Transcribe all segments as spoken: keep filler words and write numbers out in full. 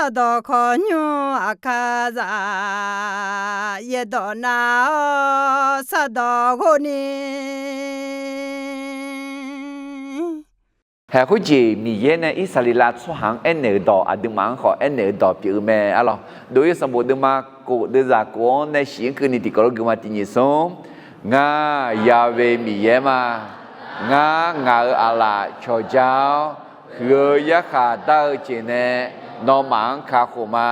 Sardawq khawqnymr aqkar zaq, yaerdawq nav-awr sardawq ghov ni. Haeq khoerjeq Miqyaer nae Irsaqleqlav tsawrhaq-anr aernaeq-euq dawq aqduimaf-anr khawf aernaeq-euq dawq pyeuf-eu mae arlawq. Dov-ir sanqbof deuvma kof deuvzaq kof-anr nae shif-anr keuvni tiqkawv lof guima tiq nyiq smr. Ngar Yahweh Miqyaer ma. Ngar ngaq-euq aqlaf cawqja-awr, huiq-eu yarkhaq dar-eu jeq nae nawmaf-anr kakhof ma.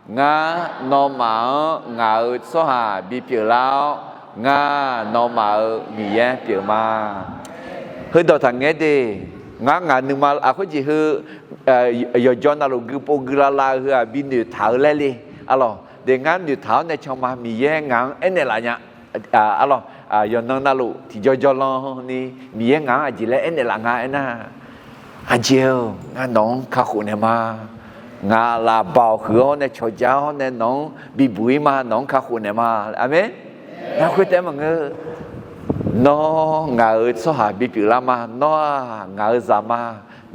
Ngar nawmaf-anr ngaq-euq tsawrhaq bipyeuf lar-awr, ngar nawmaf-euq Miqyaer pyeuf ma. Heudawq taqngaer de, ngar ngaq nuima aqkhoerjeq heu yawqjawr navluf guipov guilavlav-eu heu-aq binoeq taq-eu laer le. Arlawq, de ngar noeqtaq-awr nae can ma, Miqyaer ngaq-anr aernaeq laf nya. Arlawq, yawqnan navluf tiqjawr jawrlan ni Miqyaer ngaq-anr aqjeq laer aernaeq laf nga aernar, Aqjeq-eu, ngar nawq-anr kakhof naeq ma. Ngaq aqlaf baoq huiq-awr nae cawqja-awr nae nawq-anr bibuq-ir ma, nawq-anr kakhof naeq ma. Aqmeq. Ngar khoertav-aer maqngeur. Nawr ngaq-euq tsawrhaq bipyeuf lar ma. Nawr-aq ngaq-euq zaq ma.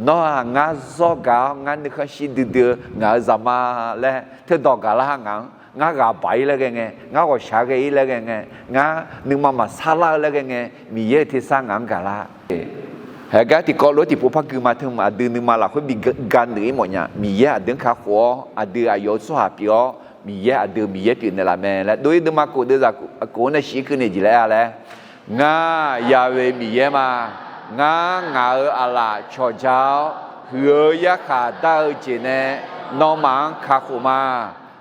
Nawr-aq ngar zawr gaq-awr ngar nuikhanr shir duidui-eu ngaq-euq zaq ma laer teudawq gaq lar ngaq-anr. Ngar ghaq baq-ir laer ghae ngae, ngar ghawqshaq ghae-ir laer ghae ngae, ngar nuima maqsar lar-eu laer ghae ngae, Miqyaer-euq tersar ngaq-anr gaq lar. Haeq gar tiqkawv lof-aer tiqpov par gui ma teu aqdui nuima lafkhoer bi ga nuiq-ir mawfnya. Miqyaer aqdui-anr kakhof-awr, aqdui aqyawf-euq tsawrhaq pyeuf-awr, Miqyaer aqdui-euq Miqyaer pyeuf naeqlaf mae laer dov-ir deuvma kof deuvzaq kof-anr nae shif-ir keuvni jeq laer-a laer. Ngar Yahweh Miqyaer ma. Ngar ngaq-euq aqlaf cawqja-awr, huiq-eu yarkhaq dar-eu jeq nae nawmaf-anr kakhof ma.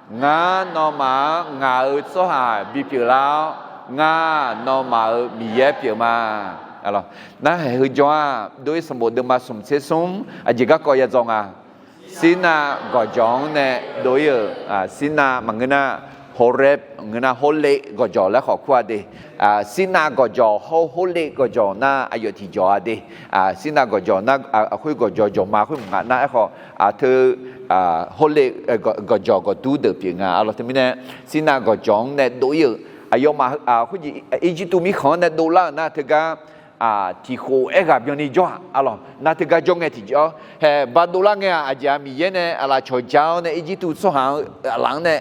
Ngar nawmaf-anr ngaq-euq tsawrhaq bipyeuf lar-awr, ngar nawmaf-euq Miqyaer pyeuf ma. Narhaq heujawr-aq, dov-ir sanqbof deuvma smq tser smr aqjeq garkawv ya dzaw nga. Sirnav gawqjawq-anr nae dov-ir-euq, Sirnav maqngeur nar, Horeb ngeur nar, Horlev gawqjawq laer khawf kur-a de. Sirnav gawqjawq hawr-eu Horlev gawqjawq nar aqyawf tiqjawq-a de. Sirnav gawqjawq nar, aqkhoer gawqjawq jawqma khoer maqnga nar aerkhawf, teu Horlev gawqjawq gawqdur deuq pyeuf nga. Arlawq, teumirnae Sirnav gawqjawq-anr nae dov-ir-euq aqyawfmaf khoerjeq Irjirtuv mirkhanq-anr nae dovlar-euq nar teugar tiqkhof aerghaq byanni jawr-aq. Arlawq, nar teugar jawr ngae tiqjawr haeq ba dovlar ngae-aq, aqjeq-aq Miqyaer nae aqlaf cawqja-awr nae Irjirtuv tsawrhaq-eu aqlaf-anr nae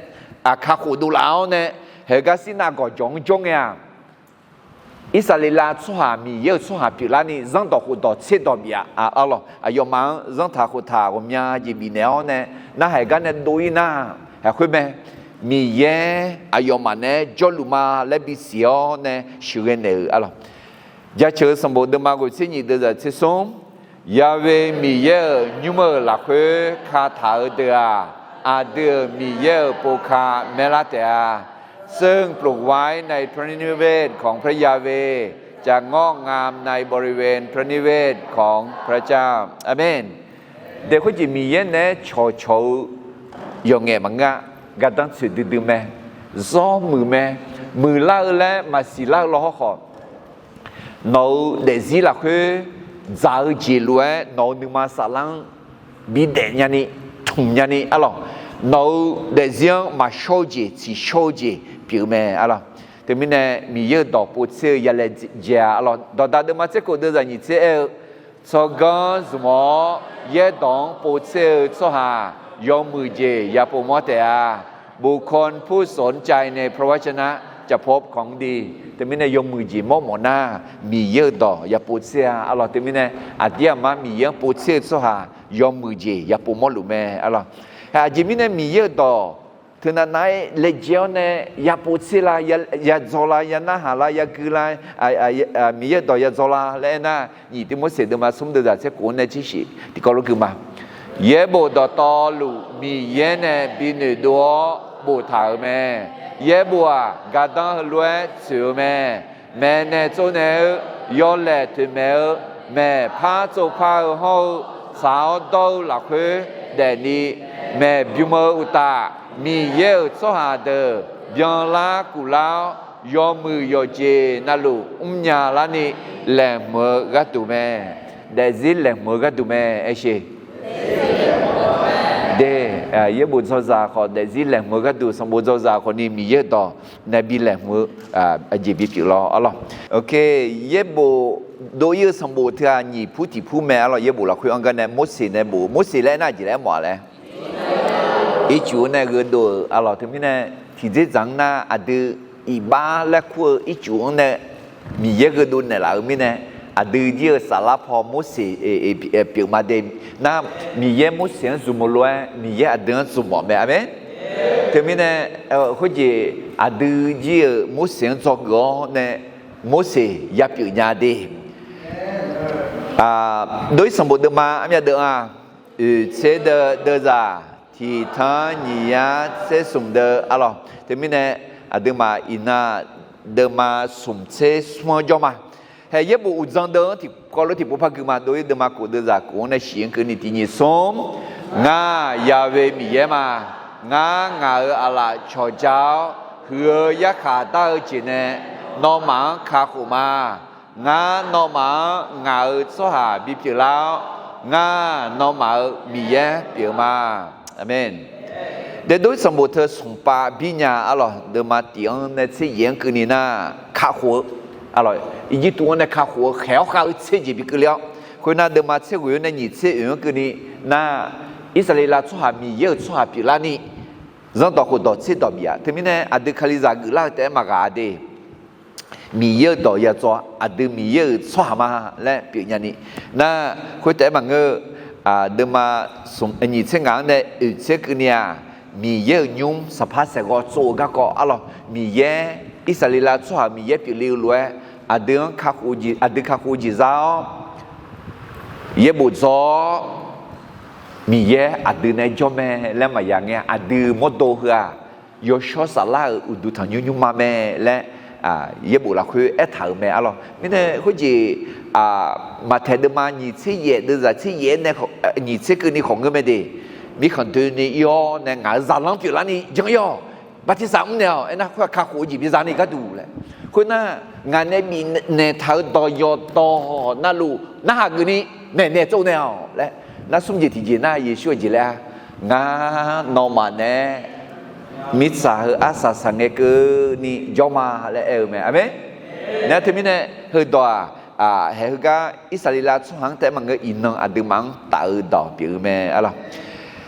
kakhof dovlaf-awr nae, haeq gar Sirnav gawqjawq-anr jawr ngae-aq, Irsaqleqlav tsawrhaq Miqyaer-euq tsawrhaq pyeuflarni zanrdawq khofdawq tserdawq bif-a. Arlawq, aqyawfmaf-anr zanrtaq khoftaq ghawqmya jeq bifnaeq-awr nae, narhaq gar nae dov-ir nar, haeq khoer mae. Miqyaer aqyawfmaf naeq-aer jawrluf ma laer bisiq-awr nae sheuqghae naeq-euq. Arlawq, Jaceuq-eu sanqbof deuvma ghoeq tser nyiq deuvzaq tser smr. Yahweh Miqyaer-euq nymr-euq lafkhoer kataq-eu deuq-aq, aqdui-euq Miqyaer-euq povka maerlar taef-a. ซึ่งปลูกไว้ในพระนิเวศของพระยาเวห์ จะงอกงามในบริเวณพระนิเวศของพระเจ้า Amen. Daef khoerjeq Miqyaer naeq-aer cawqcawq-eu yawqngaef maqngeur-a. Gardanr tsoeq duidui mae. Zawr muiq mae. Muiqlar-eu laer maqsiq lar-eu law hawrkhawf, nawq-euq daefzir lafkhoer dzaq-eu jeq lof-aer nawq-euq nuima saflar-anr bidaef nyani, tmq nyani arlawq, nawq-euq daefzir-anr maqshawr-eu jeq tsiqshawr-eu jeq pyeuf mae arlawq. Teumirnae Miqyaer-euq dawq povtser-eu yalaejae-a arlawq. Dawqdaq deuvma tser khof deuvzaq nyiq tser aer-eu, tsawrganr zmq-awr yaerdawq-anr povtser-eu tsawrhaq yawmuiq jeq yapov mawr taef-a. บุคคลผู้สนใจในพระวจนะจะพบของดี Teumirnae yawmuiq jeq mawr mawf nar, Miqyaer-euq dawq yapov tser-a arlawq. Teumirnae aqdir aqmar Miqyaer-anr povtser-eu tsawrhaq yawmuiq jeq yapov mawrluf mae arlawq. Aqjeq mirnae Miqyaer-euq dawq teunav nav-aer laejae-awr nae yapov tser la, yadzaw la, yanarhaq la, yagui la, Miqyaer-euq dawq yadzaw la laer aernar, nyiq Tivmorseq deuvma smr deuvzaq tser khof-anr nae tser shiq tiqkawv lof gui ma. Yaerbof dawqtawvluf Miqyaer nae bi noeqdov-awr boftaq-euq mae. Yaerbof-aq, gardanr heulof-aer tsoeq-eu mae. Maeqnaeq tsovnaeq-eu, yawlaeq toeqmaeq-eu, maeqpar tsovpar-eu hawr-eu, tsaq-awr dawr-eu lafkhoer daefni, maeqbym-eu uqtaf, Miqyaer-euq tsawrhaq deuq byanlar kuflar-awr, yawmuiq yawqjeq navluf mrnya larni laeqhmq-eu gharduq mae. Daefzir laeqhmq-eu gharduq mae, aersheq. De, yaerbof dzawzaq khawf daefzir laeqhmq-eu gharduq, sanqbof dzawzaq khawfni Miqyaer-euq dawq nae bi laeqhmq-eu jeq bipyeuf lawr arlawq. Yaerbof dov-ir-eu sanqbof teu-aq nyiq pur tiq pur mae arlawq. Yaerbof lafkhoer-anr gar nae Morseq nae bof, Morseq laer aernar aqjeq laer aermawf-a laer. Ircuf-anr nae gheudov-euq arlawq teumirnae, tiqdzerdzaq-anr nar aqdui iqbax laer kur-eu ircuf-anr nae Miqyaer gheudov naeqlaf-euq mirnae, aqdui jir-eu saflar paw Morseq pyeuf ma de. Nar, Miqyaer Morseq-anr zmq-eu lof-aer Miqyaer aqdui-anr zmq mawf mae. Aqmeq. Teumirnae, khoerjeq aqdui jir-euq Morseq-anr dzawgeuf-awr nae Morseq yapyeuf nya de. Dov-ir sanqbof deuvma armyav deuv-a, oeq tser deuv deuvzaq, tiq tanr nyiq yar tser smq deuv arlawq. Teumirnae, aqduimaf iqnan deuvma smq tser smr-anr jawr ma. Hae yaerbof uqdzan deuv-anr tiqkawv lof tiqpov par gui ma. Dov-ir deuvma kof deuvzaq kof-anr nae shif-anr keuvni tiq nyiq smr. Ngar Yahweh Miqyaer ma. Ngar ngaq-euq aqlaf cawqja-awr huiq-eu yarkhaq dar-eu jeq nae nawmaf-anr kakhof ma. Ngar nawmaf-anr ngaq-euq tsawrhaq bipyeuf lar-awr, ngar nawmaf-euq Miqyaer pyeuf ma. Aqmeq. Daef dov-ir sanqbof teu smq pav bir nya arlawq, deuvma tiq-anr nae tser yaef-anr keuvni nar, kakhof-eu arlawq, Irjirtuv-anr nae kakhof-eu khaeq-awr khav-eu tser jeq bi keuvle-awr, khoernar deuvma tser ghoeq-anr nae nyiq tser oeq-anr keuvni nar, Irsaqleqlav tsawrhaq Miqyaer-euq tsawrhaq pyeuflarni zanrdawq khofdawq tserdawq bif-a. Teumirnae aqdui Kalizaq geuflar-eu taef-aer maqghaq de. Miqyaer-euq dawq ya dzaw, aqdui Miqyaer-euq tsawrhaq ma laer pyeufnya ni. Nar, khoertaef-aer maqngeur-eu, deuvma nyiq tser ngaq-anr nae oeq tser keuvni-aq, Miqyaer-euq nymr saqpar saeqghawv tsov-eu garkawv arlawq, Miqyaer, Irsaqleqlav tsawrhaq Miqyaer pyeufle-eu lof-aer, aqdui-anr, aqdui kakhof-eu jeq za-awr, yaerbof dzaw-awr, Miqyaer aqdui nae jawr mae laer maqya ngae, aqdui mawrdo heu-aq, yawshawr saflar-euq uqduq tanqnymr nymrma mae laer, yaerbof lafkhoer aertaq-euq mae arlawq. Mirnae khoerjeq, Maqtaeq deuvma nyiq tser yaef deuvzaq tser yaef-aer nae nyiq tser keuvni khawf ngeur mae de. Mirkhanq doeni ir-awr nae ngaq-euq zaqlanr pyeuflarni jan ir-awq. Bartirsaq mr naeq-awq. Aernar, khoer-aq kakhof-eu jeq biza ni gharduq laer. Khoernar, ngaq nae bifnaeq taq-euq dawq yawqdawq navluf narhaq geufni maeqnaeq tsovnaeq-awq laer. Nar, smr jeq tiqjeq nar Yeqsur-euq jeq laer-a, ngar nawmaf nae mirtsaq heu arsaq saqngae keuvni jawr ma laer aer-eu mae. Aqmeq. Nar, teumirnae heudawq-aq, haeq heugar Irsaqleqlav tsawrhaq-anr taef-aer maqngeur, iqnan aqduimaf-anr taf-eu dawq pyeuf-eu mae arlawq.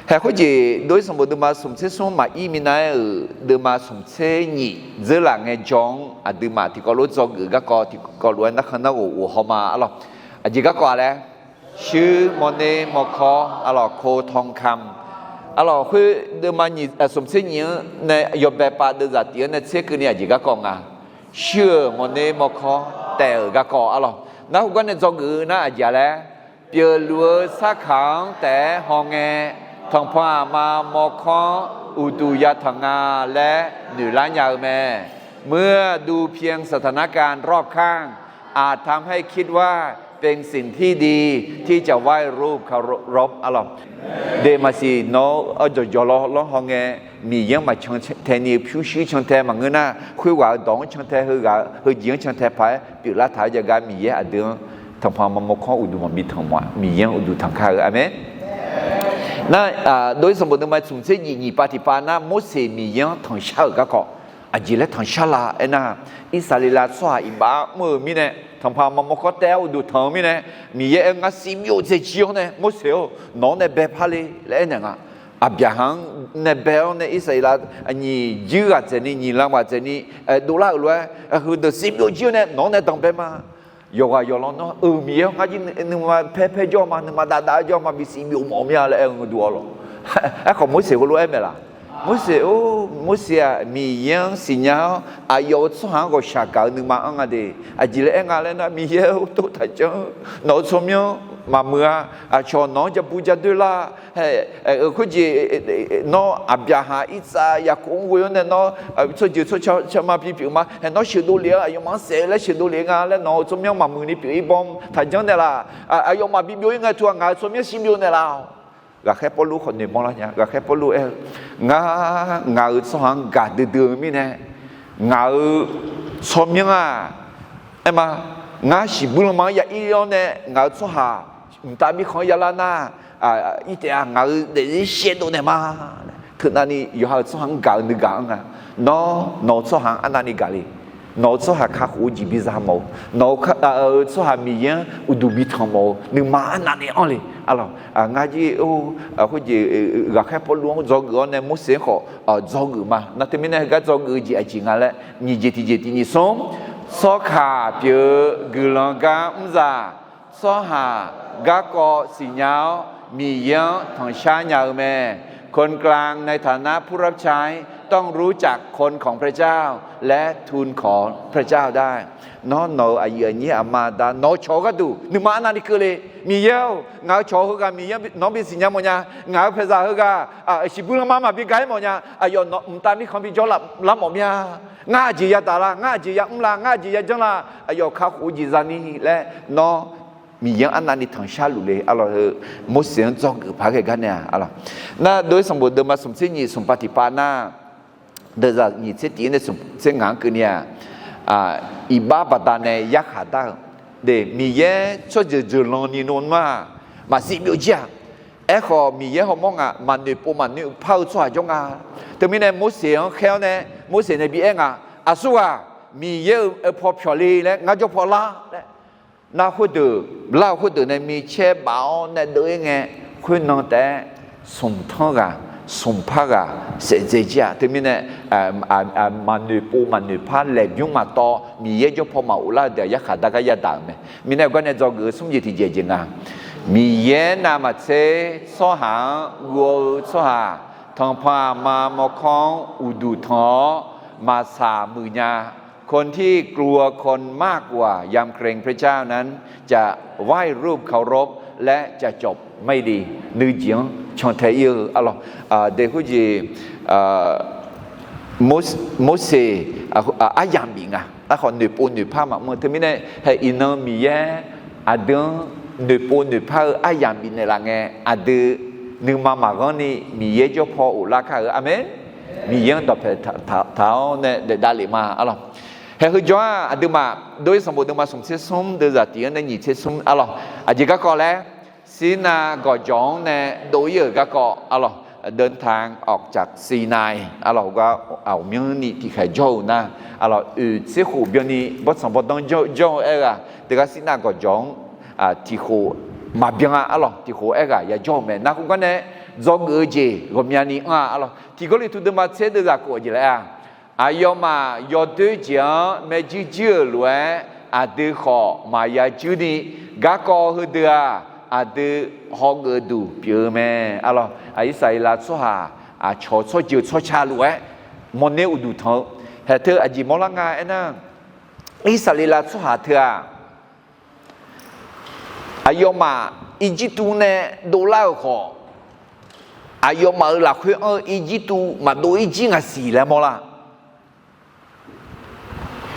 Haeq khoerjeq dov-ir sanqbof deuvma smq tser smr maqir minav-aer-euq deuvma smq tser nyiq dzeurlaf ngaejawr-anr aqduimaf tiqkawv lof dzawgeuf garkawv tiqkawv lof-aer narkhan narghof ghof haw ma arlawq. Aqjeq garkawv-a laer, shuir mawrner mawrkawr arlawq, โคทองคำ arlawq. Khoer deuvma smq tser nyiq-anr nae yawbae pav deuvzaq tiq-anr nae tser keuvni aqjeq garkawv nga. Shuir-euq mawrner mawrkawr taef-euq garkawv arlawq. Nar, heugar nae dzawgeuf-eu nar aqjeq-a laer, pyeufluf-eu sarkaq-anr taef-aer hawngae, tanqpanq aqma mawrkawr-anr uqduq yatanq nga laer noeqlar nya-eu mae. เมื่อดูเพียงสถานการณ์รอบข้าง อาจทำให้คิดว่าเป็นสิ่งที่ดี ที่จะไหว้รูปเคารพ arlawq. Deqmaqsiq nawr-awr jawqjawq lawr lanr hawngae, Miqyaer-anr maqcan tae ni-eu pyurshuir can tae maqngeur nar, khoerghaq-euq dawq-anr can tae, heughaq-eu heujeq-anr can tae paq-aer pyeuflar taq-eu jav gar Miqyaer aqdui-anr tanqpanq aqma mawrkawr-anr uqduq maqbi tanq ma. Miqyaer-anr uqduq tanq kar-eu. Aqmeq. Nar, dov-ir sanqbof deuvma smq tser nyiq nyiq pav tiqpav nar, Morseq Miqyaer-anr tanqshar-euq garkawv aqjeq laer tanqshar la aernar, Irsaqleqlav tsawrhaq iqbax mr-euq mirnae, tanqpanq aqma mawrkawr taef-aer uqduq tanq-eu mirnae, Miqyaer aer, ngar sivbyov dzaeqjir-awr nae Morseq-or, nawq-anr nae bae par le laer aernaeq nga. Aqbyaqhaq-anr nae bae-awr nae Irsaqleqlav nyiq juir ghaq dzaeqni nyiq lan ghaq dzaeqni dovlar-euq lof-aer, heudeuq sivbyov jir-awr nae nawq-anr nae danqbae ma. Yawqghaq yawqlanr nawr-euq Miqyaer-awr, ngar jir nuima paer paer jawr ma, nuima dav dav jawr ma, bi sivbyov mawf mir-a laer aer-eu duq arlawq. Aerkhawf Morseq heulof-aer maeq laf? Morseq-or, Morseq-aq Miqyaer-anr siqnya-awr aqyawf-euq tsawrhaq-anr ghawqshaq gaq-eu nuima anr nga de. Aqjeq laer aer nga laer nar, Miqyaer-or, tov taqjanr-eu, nawq-euq tsawrmyanr maqmuiq-a. Aqcawq nawq-anr ja bu ja doer lar. Hae, khoerjeq, nawr Aqbyaqhaq, Irtsav, Yaqkov-anr ghoe-awr nae nawr tsawrjeuq tsawrca ma bipyeuf ma. Hae, nawr sheuqdov lef-eu aqyawfmaf-anr saef-eu laer sheuqdov lef nga laer nawq-euq tsawrmyanr maqmuiq ni pyeuf-ir bawr taqjanr naeqlaf. Aqyawfmaf bibyov-ir ngae, teughaq ngaq-euq tsawrmyanr shirbyov naeqlaf-awq. Ghaqkhaer Pawrluv khawf noeqmawr lar nya. Ghaqkhaer Pawrluv aer-eu, ngar ngaq-euq tsawrhaq-anr gaqdui dui-eu mirnae, ngaq-euq tsawrmyanr-aq, aer ma, ngar shiqbuir lanma-anr ya ir-awr nae ngaq-euq tsawrhaq mqtav mirkhanq-anr ya lar nar, irtaef-aq ngaq-euq daefzir shaevdov naeq ma. Teunavni yawqha-euq tsawrhaq-anr gaq-eu nuigaq anr nga. Nawr nawq-euq tsawrhaq-anr arnavni gaq le. Nawq-euq tsawrhaq kakhof-eu jeq biza mawf-eu, nawq-euq tsawrhaq Miqyaer-anr uqduq bitanq mawf-eu nuima arnavni anr le. Arlawq, ngar jir-or, khoerjeq ghaqkhaer Pawrluv-anr dzawgeuf-awr nae Morseq-anr khawf dzawgeuf ma. Nar teumirnae heugar dzawgeuf-eu jeq aqjeq nga laer nyiq jeq tiqjeq tiq nyiq smr, tsawrkaq pyeuf-eu guiqlanq gar mrzaq, tsawrhaq garkawv siqnya-awr Miqyaer-anr tanqshar nya-eu mae. คนกลางในฐานะผู้รับใช้ ต้องรู้จักคนของพระเจ้า และทูลขอพระเจ้าได้ Nawr nawq-euq aqyuif aqnyir aqma aqda nawq-eu cawq-eu gharduq nuima arnavni keuvle. Miqyaer-or, ngaq-euq cawq heughaq Miqyaer nawq-anr bisiqnya mawfnya. Ngaq-euq paeqzaq heughaq siqbuir lanma maqbi ga-aer mawfnya. Aqyawf nawq mqtav mirkhanq bi jawrlar mawf mir-a. Ngar aqjeq yadaq la, ngar aqjeq yamr la, ngar aqjeq yajanr la, aqyawf kakhof-eu jeq zani laer nawr Miqyaer-anr arnavni tanqshar luf le. Arlawq heu Morseq-anr dzawgeuf paq ghae gar nae-aq, arlawq, nar dov-ir sanqbof deuvma smq tser nyiq smq pav tiq pav nar, deuvzaq nyiq tser tiq-ir nae smq tser ngaq-anr keuvni-aq, iqbax baqdanae yarkhaq dar-eu, de, Miqyaer tsawrjeuq jeuqlanni nmr-aq, maqsiq byov jir-aq. Aerkhawf Miqyaer hawmawr ngaq maqnoeq pov maqnoeq par-eu tsawrhaq jawr nga. Teumirnae Morseq-anr khaer-awr nae Morseq nae bi aer nga, aqsurghaq Miqyaer-euq paw pyawq le laer ngar jawr paw lar laer. Nar khoerdeuq lar-eu khoerdeuq nae micaer baf-awr nae deuv-ir ngae, khoernan taef-aer smq tanr ghaq, smq par ghaq saef dzae jir-aq. Teumirnae maqnoeq pov maqnoeq par laeqbymr maqtawv Miqyaer jawr paw maqof lar-eu deuq-aq yarkhaq dar gar yadaq-euq mae. Mirnae gar nae dzawgeuf-eu smr jeq tiqjeq jeq nga. Miqyaer navmaqtser tsawrhaq-anr ghof-eu tsawrhaq, tanqpanq aqma mawrkawr-anr uqduq tanq-awr maqsaq muiq nya. คนที่กลัวคนมากกว่ายำเกรงพระเจ้านั้นจะไหว้รูปเคารพและจะจบไม่ดี nuijeq-anr cantae ir-eu, arlawq, de khoerjeq Mor- Morseq aryamq bif nga. Aerkhawf noeqpov noeqpar maqmr-eu teumirnae, hae iqnan Miqyaer aqdui-anr noeqpov noeqpar-eu aryamq bifnaeq laf ngae, aqdui nuima maqghanr ni Miqyaer jawr paw of lar kar-eu. Aqmeq. Miqyaer-anr dawqpae taq-awr nae daef davlef ma, arlawq. Hae heujawr-aq, aqduimaf dov-ir sanqbof deuvma smq tser smr deuvzaq tiq-anr nae nyiq tser smr, arlawq, aqjeq garkawv laer, Sirnav gawqjawq-anr nae dov-ir-euq garkawv, arlawq, เดินทางออกจากซีนาย arlawq, gar aqmyanni tiqkhaeq jawr-eu nar, arlawq, oeq tser khof byanni bawrtsanq bawrdanr jawr-eu aer-eu-aq, teugar Sirnav gawqjawq-anr tiqkhof maqbyan-a, arlawq, tiqkhof aerghaq yajawr-eu mae. Nar khoergar nae dzawgeuf-eu jeq ghawqmyani anr-a, arlawq, Tiq Gawrliqtu deuvma tser deuvzaq khof-eu jeq laer-a, aqyawfmaf yawdoer jeq-anr maerjuir juir-euq lof-aer, aqdui khawf maqya juir ni, garkawv heudeuq-aq, aqdui hawgeuf duq pyeuf-eu mae, arlawq. Irsaqleqlav tsawrhaq aqcawq tsawrjeuq tsawrca lof-aer mawrner uqduq tanq-eu, haeq teu aqjeq mawrlar nga aernar, Irsaqleqlav tsawrhaq teu-aq, aqyawfmaf Irjirtuv nae dovlar-euq khawf, aqyawfmaf-euq lafkhoer anr-eu Irjirtuv maqdov-ir jir ngaq siq laer mawrlar.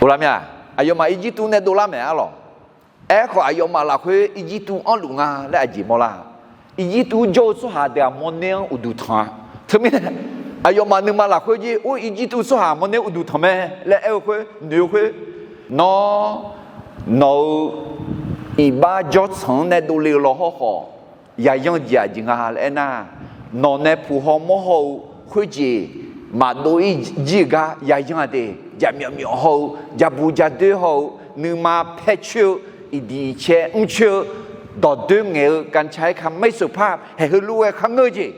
Aqlawq, aqyawfmaf Irjirtuv nae dovlar mae, arlawq. Aerkhawf aqyawfmaf lafkhoer Irjirtuv anrluf nga laer aqjeq mawrlar. Irjirtuv jawr-eu tsawrhaq deuq-aq mawrner-anr uqduq tanq-a. Teumirnae aqyawfmaf nuima lafkhoer jir or Irjirtuv tsawrhaq mawrner uqduq tanq mae laer aer-eu khoer noeq-eu khoer, nawr nawq-euq iqbax jawrtsanq-anr nae dovle-eu lawhawr khawf, yayanr jeq aqjeq nga laer aernar, nawq nae puq haw mawr haw-eu khoerjeq maqdov-ir jir-eu gar yayanr-a de. Jaqmyawf myawf haw-eu, jabu jadoer haw-eu, nuima paer coer-eu, iqdiq iqcae mr coer-eu, dawqdoer ngaeq-eu กัญชา aer ka maer seuq par haeq heulof-aer kharngeur-eu jeq,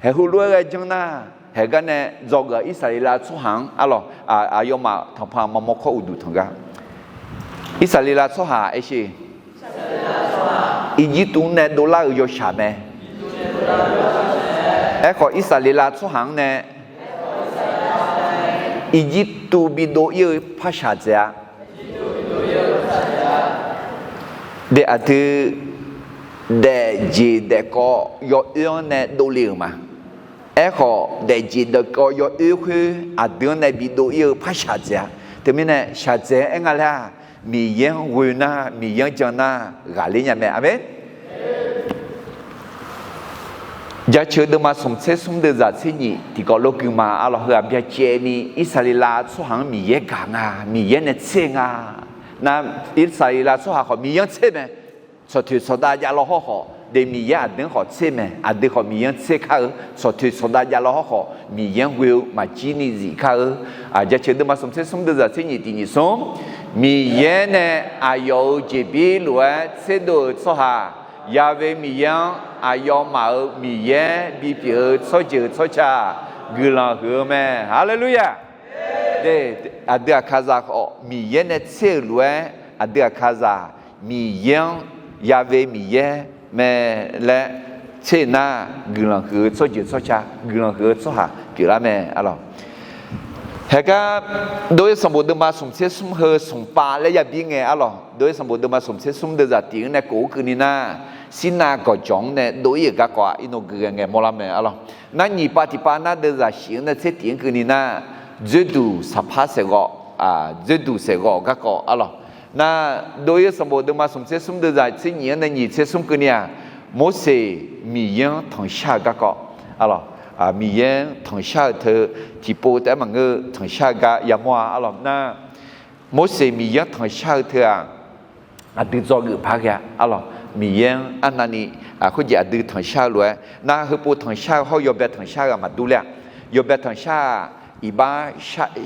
haeq heulof-aer ghae janr nar, haeq gar nae dzawgeuf-a Irsaqleqlav tsawrhaq-anr, arlawq, aqyawfmaf tanqpanq aqma mawrkawr uqduq tanq gar, Irsaqleqlav tsawrhaq aer sher, Irjirtuv-anr nae dovlar-euq yawshaq mae. Aerkhawf Irsaqleqlav tsawrhaq-anr nae Irjirtuv bidov-ir-eu par shaqdzaeq-a. De aqdui daefjeq daefkawv yawoer-anr nae dovle-euq ma. Aerkhawf daefjeq daefkawv yawoer khoer aqdui-anr nae bidov-ir-eu par shaqdzaeq-a. Teumirnae shaqdzaeq aer nga laer-aq, Miqyaer-anr ghoe nar, Miqyaer-anr jan nar ghaqler nya mae. Aqmeq. Jaceuq deuvma smq tser smr deuvzaq tser nyiq tiqkawv lor gui ma. Arlawq, heu-aq byacaevni Irsaqleqlav tsawrhaq-anr Miqyaer gaq nga, Miqyaer nae tser nga. Nar Irsaqleqlav tsawrhaq khawf Miqyaer-anr tser mae. Tsawqtoeq tsawqdav jav law hawr khawf de, Miqyaer aqdui-anr khawf tser mae. Aqdui khawf Miqyaer-anr tser kar-eu, tsawqtoeq tsawqdav jav law hawr khawf Miqyaer-anr ghoe-eu maqjir ni zif kar-eu. Jaceuq deuvma smq tser smr deuvzaq tser nyiq tiq nyiq smr, Miqyaer nae aqyawf-euq jeqbir lof-aer tserdov-euq tsawrhaq Ya've Miqyaer-anr aqyawfmaf-euq Miqyaer bipyeuf-eu tsawrjeuq tsawrca guiqlanq huiq-eu mae. Haleluya! Aqdui aqkaqzaq khawf Miqyaer nae tser-euq lof-aer aqdui aqkaqzaq Miqyaer-anr Ya've Miqyaer mae laer tser nar, guiqlanq huiq-eu tsawrjeuq tsawrca, guiqlanq huiq-eu tsawrhaq pyeuflar mae arlawq. Haeqgar Dov-ir sanqbof deuvma smq tser smr heu smq pav laer yabi ngae arlawq. Dov-ir sanqbof deuvma smq tser smr deuvzaq tiq-anr nae kof-ur keuvni nar, Sirnav gawqjawq-anr nae dov-ir-euq garkawv-aq, irnov gui ghae ngae mawrlar mae arlawq. Nar nyiq pav tiq pav nar deuvzaq shif-anr nae tser tiq-anr keuvni nar, dzoerduq saqpar saeqghawv, dzoerduq saeqghawv garkawv arlawq. Nar Dov-ir sanqbof deuvma smq tser smr deuvzaq tser nyiq-anr nae nyiq tser smr keuvni-aq, Morseq Miqyaer-anr tanqshar-eu garkawv arlawq. Miqyaer-anr tanqshar-eu teu tiqpov taef-aer maqngeur-eu tanqshar-eu gar yamawr-a arlawq. Nar Morseq Miqyaer-anr tanqshar-eu teu-aq, aqdui dzawgeuf par ghae-a arlawq. Miqyaer-anr arnavni khoerjeq aqdui tanqshar-eu lof-aer nar, heupov tanqshar-eu hawr yawbae tanqshar-eu ghaq maqdur ler-a. Yawbae tanqshar-aq, iqbax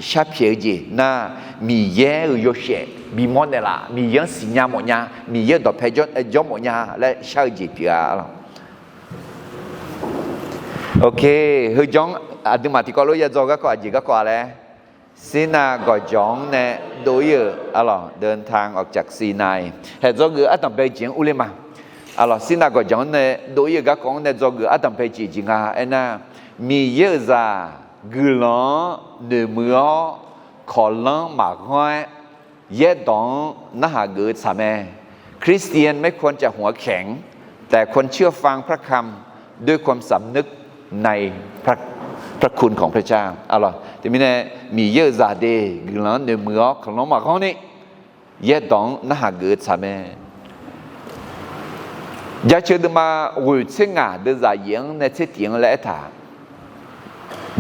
sharpyaeq-eu jeq nar, Miqyaer-euq yawshaef bimawr naeqlaf, Miqyaer-anr siqnya mawfnya, Miqyaer-euq dawqpae jawr mawfnya laer shar-eu jeq pyeuf-a arlawq. Ok, heujanr aqduimaf tiqkawv lof ya dzaw garkawv aqjeq garkawv-a laer, Sirnav gawqjawq-anr nae dov-ir-euq arlawq, เดินทางออกจากซีนา haeq dzawgeuf ardanq bae jeq-anr urler ma. Arlawq, Sirnav gawqjawq-anr nae dov-ir-euq garkawv-anr nae dzawgeuf ardanq bae jeq jeq nga aernar, Miqyaer-euq zaq guiqlanq-anr noeqmuiq-awr kawqlanr maqghanr-aer, yaerdawq-anr narhaq geuf-eu tsaq mae. คริสเตียนไม่ควรจะหัวแข็ง แต่ควรเชื่อฟังพระคำด้วยความสำนึกในพระ พระคุณของพระเจ้า arlawq. Teumirnae Miqyaer-euq zaqdeuq guiqlanq-anr noeqmuiq-awr kawqlanr maqghanr ni, yaerdawq-anr narhaq geuf-eu tsaq mae. Jaceuq deuvma ghoeq tser ngaq deuvzaq yaef-anr nae tser tiq-anr laer aertaq,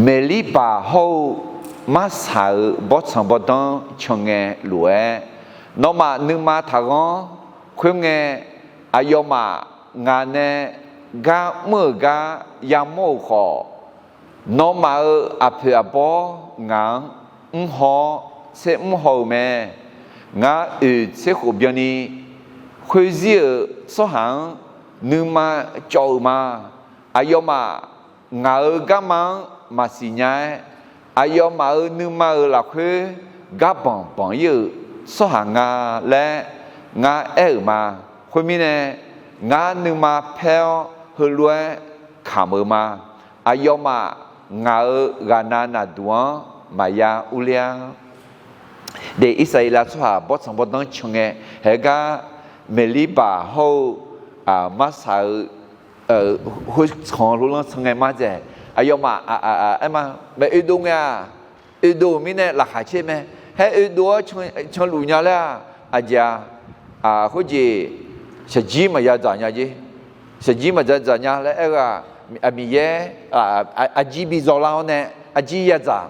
Meqlirbaq hawr-eu Marsaq-euq bawrtsanq bawrdanr can ngae lof-aer, nawmaf nuima taqghanr. Khoerngae, aqyawfmaf ngaq nae gar mr-euq gar yamawr-euq khawf, nawmaf-euq aqpoeq aqbawr ngaq-anr mrhaw-awr tser mrhaw-euq mae. Ngar oeq tser khof byanni khoerzir-euq tsawrhaq-anr nuima cawv-euq ma. Aqyawfmaf ngaq-euq garma-anr maqsiq nya-aer, aqyawfmaf-euq nuima-euq lafkhoer gar banq banq-ir-euq tsawrhaq nga laer ngar aer-euq ma. Khoermirnae, ngar nuima paer-awr heulof-aer kamq-euq ma. Aqyawfmaf ngaq-euq ghaqnav naqduq-anr maqya urler-a. De, Irsaqleqlav tsawrhaq bawrtsanq bawrdanr can ngae, haegar Meqlirbaq hawr-eu Marsaq-euq khoertsanq lof lanr can ngae ma dzaeq. Aqyawfmaf aer ma, maeq oedov ngae-aq, oedov-euq mirnae laqkhaq caer mae. Haer oedov-awr canluf nya laer-aq, aqjeq-a, khoerjeq shaqjir maqya dzaq nya jer. Shaqjir maqya dzaq nya laer aer-eu-aq, Miqyaer aqjir bi zawlar-awr nae aqjir ya dzaq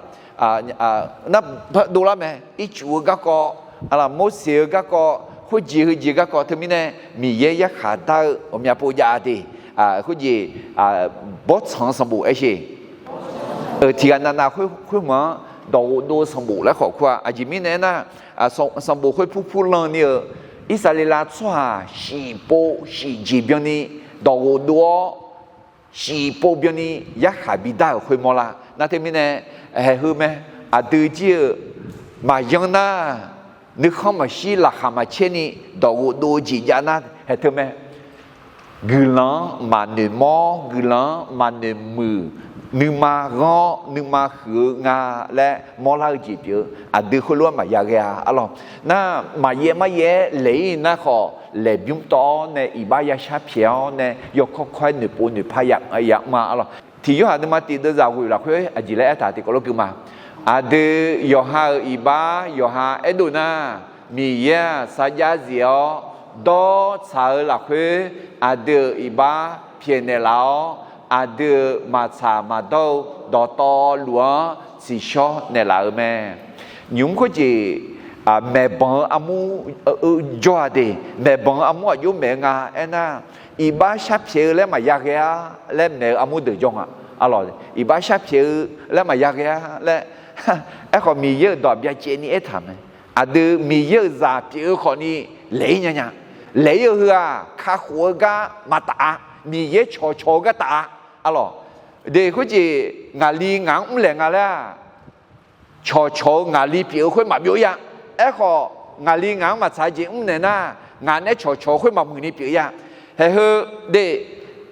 nar, dovlar mae. Ircuf-eu garkawv, Morseq-eu garkawv, khoerjeq heujeq garkawv teumirnae Miqyaer yarkhaq dar-eu ghawqmya pov jav de. Khoerjeq bawrtsanq-eu sanqbof aer sher. Tiqghaq navnav khoermq-anr dawq ghofdov-eu sanqbof laer khawf kur-a. Aqjeq mirnae aernar, sanqbof khoer purpur lan ni-euq Irsaqleqlav tsawrhaq shif pov shif jeq byanni dawq ghofdov-awr, shif pov byanni yarkhaq bidar-euq khoermawr lar. Nar teumirnae, haeq heu mae, aqdui jir-eu maqyan nar, nuikhanr maqshir laqkhaq maqcaer ni dawq ghofdov-eu jeq jav nar haeq teu mae. Guiqlanq-anr maqnoeq mawr, guiqlanq-anr maqnoeq muiq, nuima ghanr-awr nuima huiq-eu nga laer mawrlar-eu jeq pyeuf-eu aqdui khoerlof-aer maqya ghae-a arlawq. Nar maqyaer maryaer-aer laeq-ir nar khawf, laeqbymr tawv-awr nae iqbax yashar pyaeq-awr nae yawkawr kawr-aer noeqpov noeqpar yamr-a arlawq. Tiq Yorhaq deuvma tiq deuvzaq ghoeq lafkhoer aqjeq laer aertaq tiqkawv lof gui ma. Aqdui yawqha-euq iqbax yawqha aerdov nar, Miqyaer-aq sarjax zif-awr dawr tsaq-eu lafkhoer, aqdui-euq iqbax pyaeqnaeq laf-awr, aqdui-euq maqtsaq maqdawr-eu dawqtawvluf-anr tsiqshawr naeqlaf-euq mae. Nymq-mr khoerjeq maeqbanq-eu armur jawr-a de. Maeqbanq-eu armur aqjox maeq-eu nga aernar, iqbax sharpyaeq-eu laer maqya ghae-a laer maeq-eu armur deuq jawr nga. Arlawq, iqbax sharpyaeq-eu laer maqya ghae-a laer, aerkhawf Miqyaer-euq dawq byacaevni aertaq mae. Aqdui Miqyaer-euq zaq pyeuf-eu khawfni laeq-ir nya nya. laeq-ir-eu heu-aq, kakhof-eu gar maqtaf-a. Miqyaer cawqcawq-eu gar taf-a. Arlawq, de khoerjeq ngaqli ngaq-anr mrlaeq nga laer-aq, cawqcawq-eu ngaqli pyeuf-eu khoer maqbyov-ir-a. Aerkhawf, ngaqli ngaq-anr maqtsaq-eu jeq mrnaeq nar, ngaq nae cawqcawq-eu khoer maqmuiq ni pyeuf-ir-a. Haeq heu de,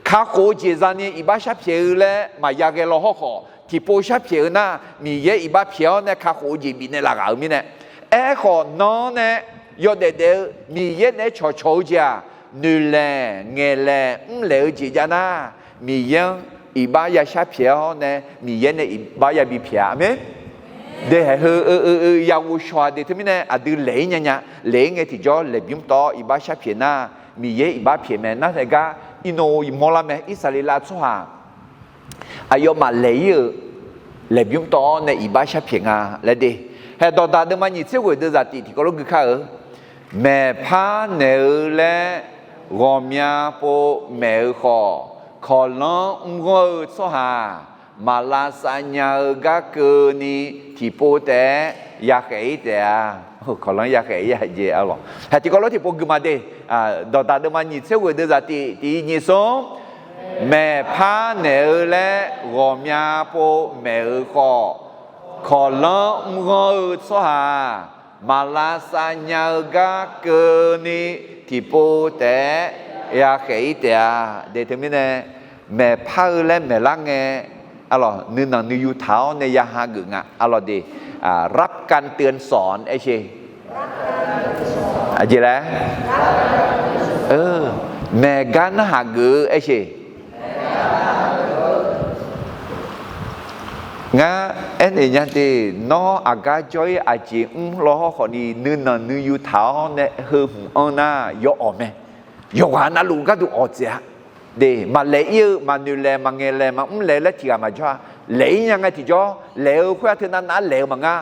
kakhof-eu jeq zani iqbax sharpyaeq-eu laer maqya ghae law hawrkhawf, tiqpov sharpyaeq-eu nar, Miqyaer iqbax pyaeq-awr nae kakhof-eu jeq bifnaeq laf ghaq-euq mirnae. Aerkhawf, nanr nae yawdaef daef-eu Miqyaer naeq-aer cawqcawq-eu jeq-aq, noeqlaeq ngaeqlaeq mrlaeq-eu jeq jav nar, Miqyaer-anr iqbax ya sharpyaeq-awr nae, Miqyaer nae iqbax yabi pyaeq-a. Aqmeq. De haeq heu-eu ya ghovshaw-a de. Teumirnae aqdui laeq-ir nyanya, laeq-ir ngae tiqjawr laeqbymr tawv-awr iqbax sharpyaeq nar, Miqyaer iqbax pyaeq mae. Nar haeq gar iqnan-euq mawrlar mae. Irsaqleqlav tsawrhaq aqyawfmaf laeq-ir-euq laeqbymr tawv-awr nae iqbax sharpyaeq nga laer de. Haeq dawqdaq deuvma nyiq tser ghoeq deuvzaq tif tiqkawv lof gui kar-eu, maeqpar naeq-eu laer ghawqmya pov maeq-eu khawf, kawqlanr mrghanr-eu tsawrhaq maqlavsav nya-eu gar keuvni tiqpov taef-aer yakhaef-ir taef-a. Kawqlanr yakhaef-ir-a jeq arlawq. Haeq tiqkawv lof tiqpov gui ma de. Dawqdaq deuvma nyiq tser ghoeq deuvzaq tif tiq nyiq smr, maeqpar naeq-eu laer ghawqmya pov maeq-eu khawf, kawqlanr mrghanr-eu tsawrhaq maqlavsav nya-eu gar keuvni tiqpov taef-aer yakhaef-ir taef-a. De teumirnae, maeqpar-eu laer maeqlar ngae, arlawq, nuinanq nuiyu taq-awr nae ya hageuf nga. Arlawq de, รับการเตือนสอน aer sheq. Aqjeq laer, maeq gar narhaq geuf-eu aer sheq. Ngar aernaeq nya de, nawr aqgar jawr-ir aqjeq mr law hawrkhawf ni nuinanq nuiyu taq-awr nae heu hmq anr nar yawawq mae. Yawqghaq navluf gharduq awq tsaeq-a. De, maqlaeq-ir-eu, maqnoeq laeq, maqngaeq laeq, maqmr laeq-eu laer tiq ghaq maqjawr-a. Laeq-ir nya ngae tiqjawr, laeq-eu khoer-aq teu navnav-aer laeq-eu maqnga.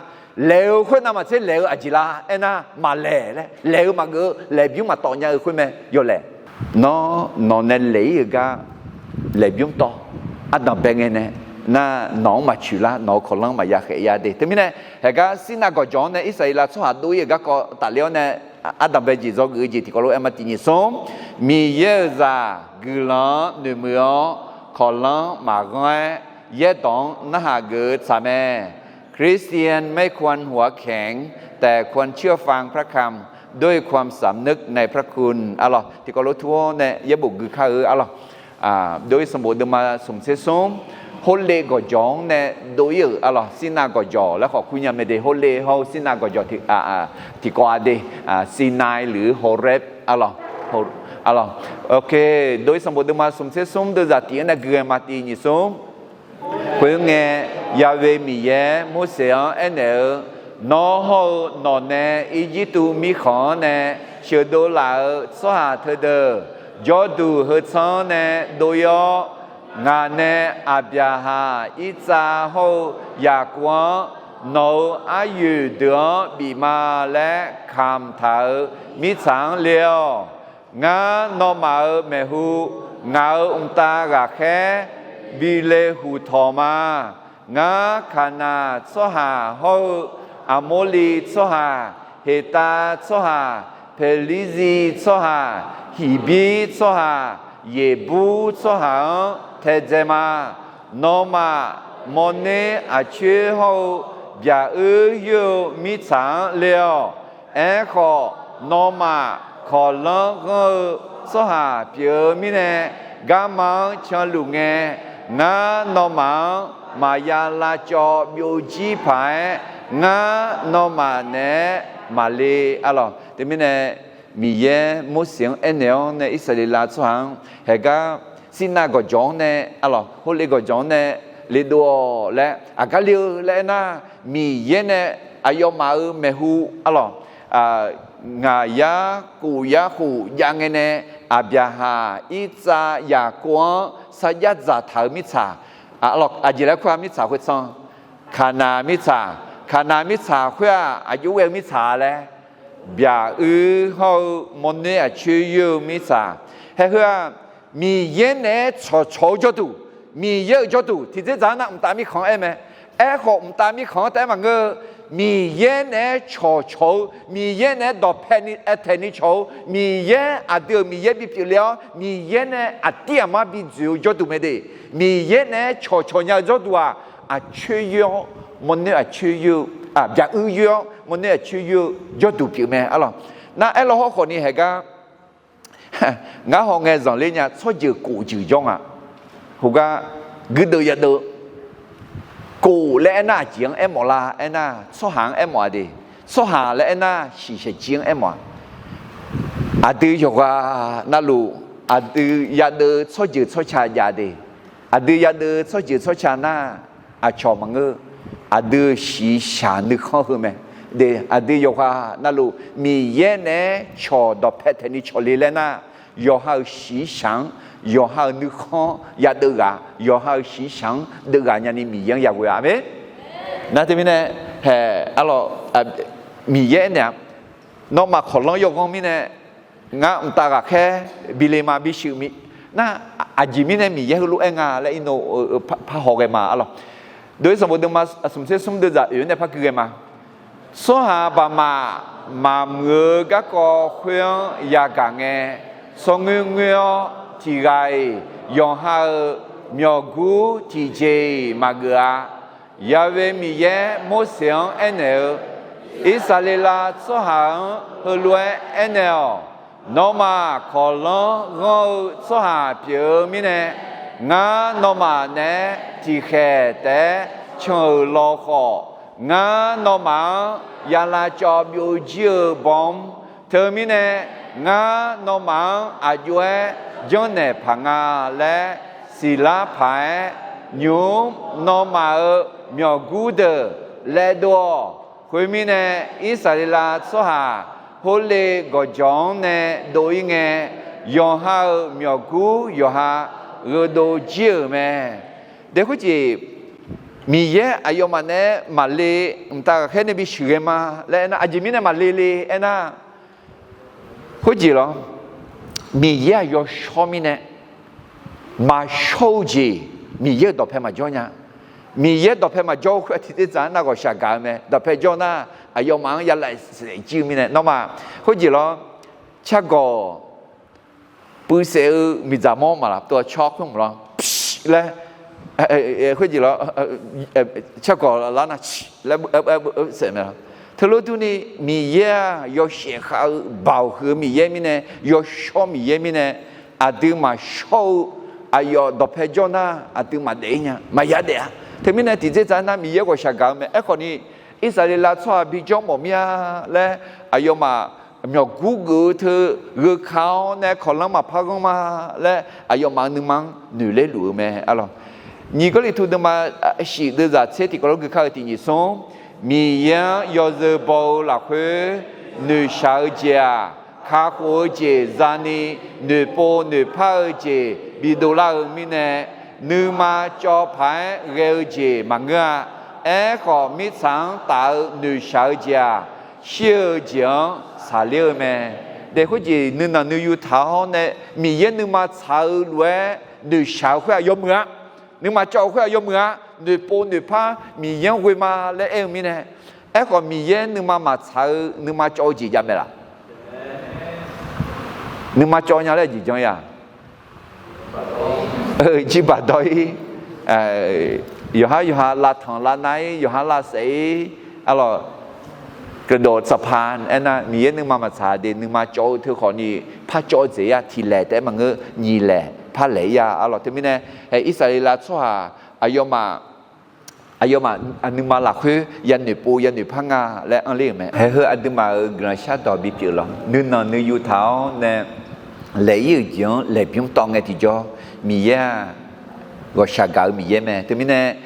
Laeq-eu khoer navmaqtser laeq-eu aqjeq la aernar, maqlaeq laer, laeq-eu maqgeuf-eu, laeqbymr maqtawf nya-eu khoer mae, yawlaeq. Nawr, nawq nae laeq-ir-euq gar laeqbymr tawv, ardanq bae ngae nae, nar nawq-anr maqcoeq lar, nawq-euq kawqlanr maqya khaef-ir-a de. Teumirnae, haeq gar Sirnav gawqjawq-anr nae Irsaqleqlav tsawrhaq dov-ir-euq garkawv tafler-awr nae, ardanq bae jeq dzawgeuf-eu jeq tiqkawv lof-aer ma tiq nyiq smr, Miqyaer-euq zaq guiqlanq-anr noeqmuiq-awr, kawqlanr maqghanr-aer, yaerdawq-anr narhaq geuf-eu tsaq mae. คริสเตียนไม่ควรหัวแข็ง แต่ควรเชื่อฟังพระคำด้วยความสำนึกในพระคุณ arlawq. Tiqkawv lof tur-awr nae yaerbof gui kar-eu arlawq. Dov-ir sanqbof deuvma smq tser smr, Horlev gawqjawq-anr nae dov-ir-euq arlawq. Sirnav gawqjawq laer khawf kur nya mae de. Horlev hawr-eu Sirnav gawqjawq tiqkawv-a de. Sinai luf-eu Horeb arlawq. Dov-ir sanqbof deuvma smq tser smr deuvzaq tif-anr nae gui-aer ma tiq nyiq smr. Khoerngae, Yahweh Miqyaer Morseq-anr aernaeq-eu, Nawr hawr-eu nawq nae Irjirtuv mirkhanq-anr nae sheuqdov laf-euq tsawrhaq teudeuq, jawrduq heu tsanr-anr nae dov-ir-awr, ngaq nae Aqbyaqhaq, Irtsav hawr-eu Yaqkov-anr nawq-euq aryoeq deuq-anr bif ma laer kamq taq-euq mirtsaq-anr le-awq. Ngar nawmaf-euq maeqhu, ngaq-euq mqtav ghaqkhaer bi le huq tawq ma. Ngar Kaqnaq tsawrhaq hawr-eu Aqmorliv tsawrhaq, Heqtav tsawrhaq, Peqlirziv tsawrhaq, Hiqbir tsawrhaq, Yeqbur tsawrhaq-anr taedzae ma. Nawmaf, mawrner aqcoer hawr-eu byaq-uir yoer-eu mirtsaq-anr le-awq. Aerkhawf, nawmaf kawqlanr ghanr-eu tsawrhaq pyeuf-eu mirnae, garma-anr canluf ngae, ngar nawmaf-anr maqya lavcawv byovjir paq-aer, ngar nawmaf naeq-aer maqle arlawq. Teumirnae, Miqyaer Morseq-anr aernaeq-awr nae Irsaqleqlav tsawrhaq-anr haeqgar Sirnav gawqjawq-anr nae arlawq, Horlev gawqjawq-anr nae le dov-awq laer aqgar le-eu laer aernar, Miqyaer nae aqyawfmaf-euq maeqhu arlawq, ngaq yar khof yar khof jav ngae nae, Aqbyaqhaq, Irtsav, Yaqkov-anr sarjax dzaqtaq-euq mirtsaq, aqjeq laer kur-a, mirtsaq khoertsanr, Kaqnaq mirtsaq, Kaqnaq mirtsaq khoer-aq aqjox ghae-eu mirtsaq laer, byaq-uir hawr-eu mawrner aqcoer yoer-eu mirtsaq. Haeq heu-aq, Miqyaer naeq-aer cawqcawq-eu jawrduq, Miqyaer-euq jawrduq tiqdzerdzaq-anr nar mqtav mirkhanq-anr aer mae. Aerkhawf, mqtav mirkhanq-anr taef-aer maqngeur-eu, Miqyaer naeq-aer cawqcawq-eu, Miqyaer naeq-aer dawqpae ni aertaeq ni cawq-eu, Miqyaer aqdui-euq Miqyaer bipyeuf le-awr, Miqyaer nae aqdir aqmar bi dzoeq-eu jawrduq mae de. Miqyaer naeq-aer cawqcawq nya-eu jawrduq-aq, aqcoer yoer-awr mawrnoer aqcoer yoer-eu, byaq uir yoer-awr mawrnoer aqcoer yoer-eu jawrduq pyeuf mae arlawq. Nar aerlaw hawrkhawf ni haeqgar, ngar hawngae zanqler nya tsawrjeuq kof jeuq jawr nga. Heugar guirdeuv yadeuv, kof laer aernar aqjeq-anr aermawf lar aernar, tsawrhaq-anr aermawf-a de. Tsawrhaq laer aernar shiqshaq jir-anr aermawf-a. Aqdui yawqghaq navluf, aqdui yadeuv tsawrjeuq tsawrca jav de. Aqdui yadeuv tsawrjeuq tsawrca nar, aqcawq maqngeur. Aqdui-euq shiqshaq nuikhanr heu mae. De, aqdui yawqghaq navluf Miqyaer naeq-aer cawq dawqpae taeq ni cawq le laer nar, yawqha-euq shiqshaq-anr, yawqha-euq nuikhanr yadeuv ghaq, yawqha-euq shiqshaq-anr deuv ghaq nyani Miqyaer-anr yaghoe-a. Aqmeq. Nar teumirnae, haeq arlawq, Miqyaer naeq-a, nawmaf kawqlanr yawghanr mirnae, ngar mqtav ghaqkhaer bi le ma bi shuif mi. Nar, aqjeq mirnae Miqyaer heulof-aer nga laer irnov par haw ghae ma arlawq. Dov-ir sanqbof deuvma smq tser smr deuvzaq oeq-anr nae par gui ghae ma. Tsawrhaq baqmaf maqmuiq-eu garkawv khoer-anr yagaq ngae, tsawrngoer ngoer-awr tiq ghaq-iq yawqha-euq myawqgur tiqjeq-iq maqgeuf-a. Ya'we Miqyaer Morseq-anr aernaeq-eu, Irsaqleqlav tsawrhaq-anr heulof-aer aernaeq-awq. Nawmaf kawqlanr ghanr-eu tsawrhaq pyeuf-eu mirnae, ngar nawmaf naeq-aer tiqkhaeq taef-aer can-euq lawkhawf, ngar nawmaf-anr yalav cawv byovjir-eu baw mr. Teumirnae, ngar nawmaf-anr aq jov-aer janrnaeq paq nga laer siqlar paq-aer, nymq-mr nawmaf-euq myawqgur deuq laevdov-awq. Khoermirnae, Irsaqleqlav tsawrhaq Horleq gawqjawq-anr nae dov-ir ngae, yawqha-euq myawqgur yawqha gheudov jir-euq mae. De khoerjeq, Miqyaer aqyawfmaf naeq-aer maqle, mqtav ghaqkhaer nae bi shuif ghae ma laer aernar, aqjeq mirnae maqle le aernar, khoerjeq lawr, Miqyaer-aq yawshawr mirnae, maqshawr-eu jeq, Miqyaer-euq dawqpae maqjawr nya. Miqyaer dawqpae maqjawr-eu khoer-aq tiqdzer tsaq-anr nar ghawqshaq gaq-eu mae. Dawqpae jawr nar, aqyawfmaf-anr yalav saef jir-eu mirnae, nawmaf khoerjeq lawr, cargawq puivsaef-eu miqdzaq mawr maqlaq tov-a cawr khoer mq lawr, laer, khoerjeq lawr, cargawq lar nar, laer, saef mae lawr. Teulof durni, Miqyaer-aq yawshaef khav-eu baoq huiq-eu Miqyaer mirnae, yawshawr Miqyaer mirnae, aqdui maqshawr-eu, aqyawf dawqpae jawr nar aqdui maqdaef-ir nya, maqya daef-a. Teumirnae tiqdzer tsaq-anr nar Miqyaer ghawqshaq gaq-eu mae. Aerkhawf ni, Irsaqleqlav tsawrhaq bijawr mawf mir-a laer, aqyawfmaf myawqgur geuf-eu teu gheuka-awr nae kawqlanr maqpar ghanr ma laer, aqyawfmaf-euq nuima-anr noeqler luf-eu mae arlawq. Nyiq Gawrliqtu deuvma shif deuvzaq tser tiqkawv lof gui kar-eu tiq nyiq smr, Miqyaer-anr yawzeu baw-eu lafkhoer noeqshaq-eu jeq-aq, kakhof-eu jeq zani noeqpov noeqpar-eu jeq bidov lar-eu mirnae, nuima cawv paq-aer ghae-eu jeq maqngeur-a. Aerkhawf, mirtsaq-anr taf-eu noeqshaq-eu jeq-aq, shir-eu jeq-anr tsaqler-eu mae. Daef khoerjeq nuinanq nuiyu taq-awr nae Miqyaer nuima tsaq-eu lof-aer noeqshaq-eu khoer-aq yawmuiq-a. Nuima cawv-eu khoer-aq yawmuiq-a. Noeqpov noeqpar Miqyaer-anr ghoe ma laer aer-eu mirnae. Aerkhawf, Miqyaer nuima maqtsaq-eu nuima cawv-eu jeq jav mae laf? Nuima cawv nya laer jeq jan-a. Jirbaq dawr-ir, yawqhar yawqha lavtanq lavnar-ir, yawqhar lavsaef-ir, arlawq, gaqdof tsaqpaq aernar, Miqyaer nuima maqtsaq de, nuima cawv-eu teu khawfni par cawv-eu dzaeq-ir-a. Tiq laeq taef-aer maqngeur, nyiq laeq par laeq-ir-a arlawq. Teumirnae, Irsaqleqlav tsawrhaq aqyawfmaf aqyawfmaf nuima lafkhoer yanoeq pov yanoeq par nga laer anrler-euq mae. Haeq heu aqduimaf-euq guiqlanq shardawq bipyeuf lawr, nuinanq nuiyu taq-awr nae laeq-ir-euq jeq-anr laeqbymr tawv ngae tiqjawr, Miqyaer-aq ghawqshaq gaq-eu Miqyaer mae. Teumirnae,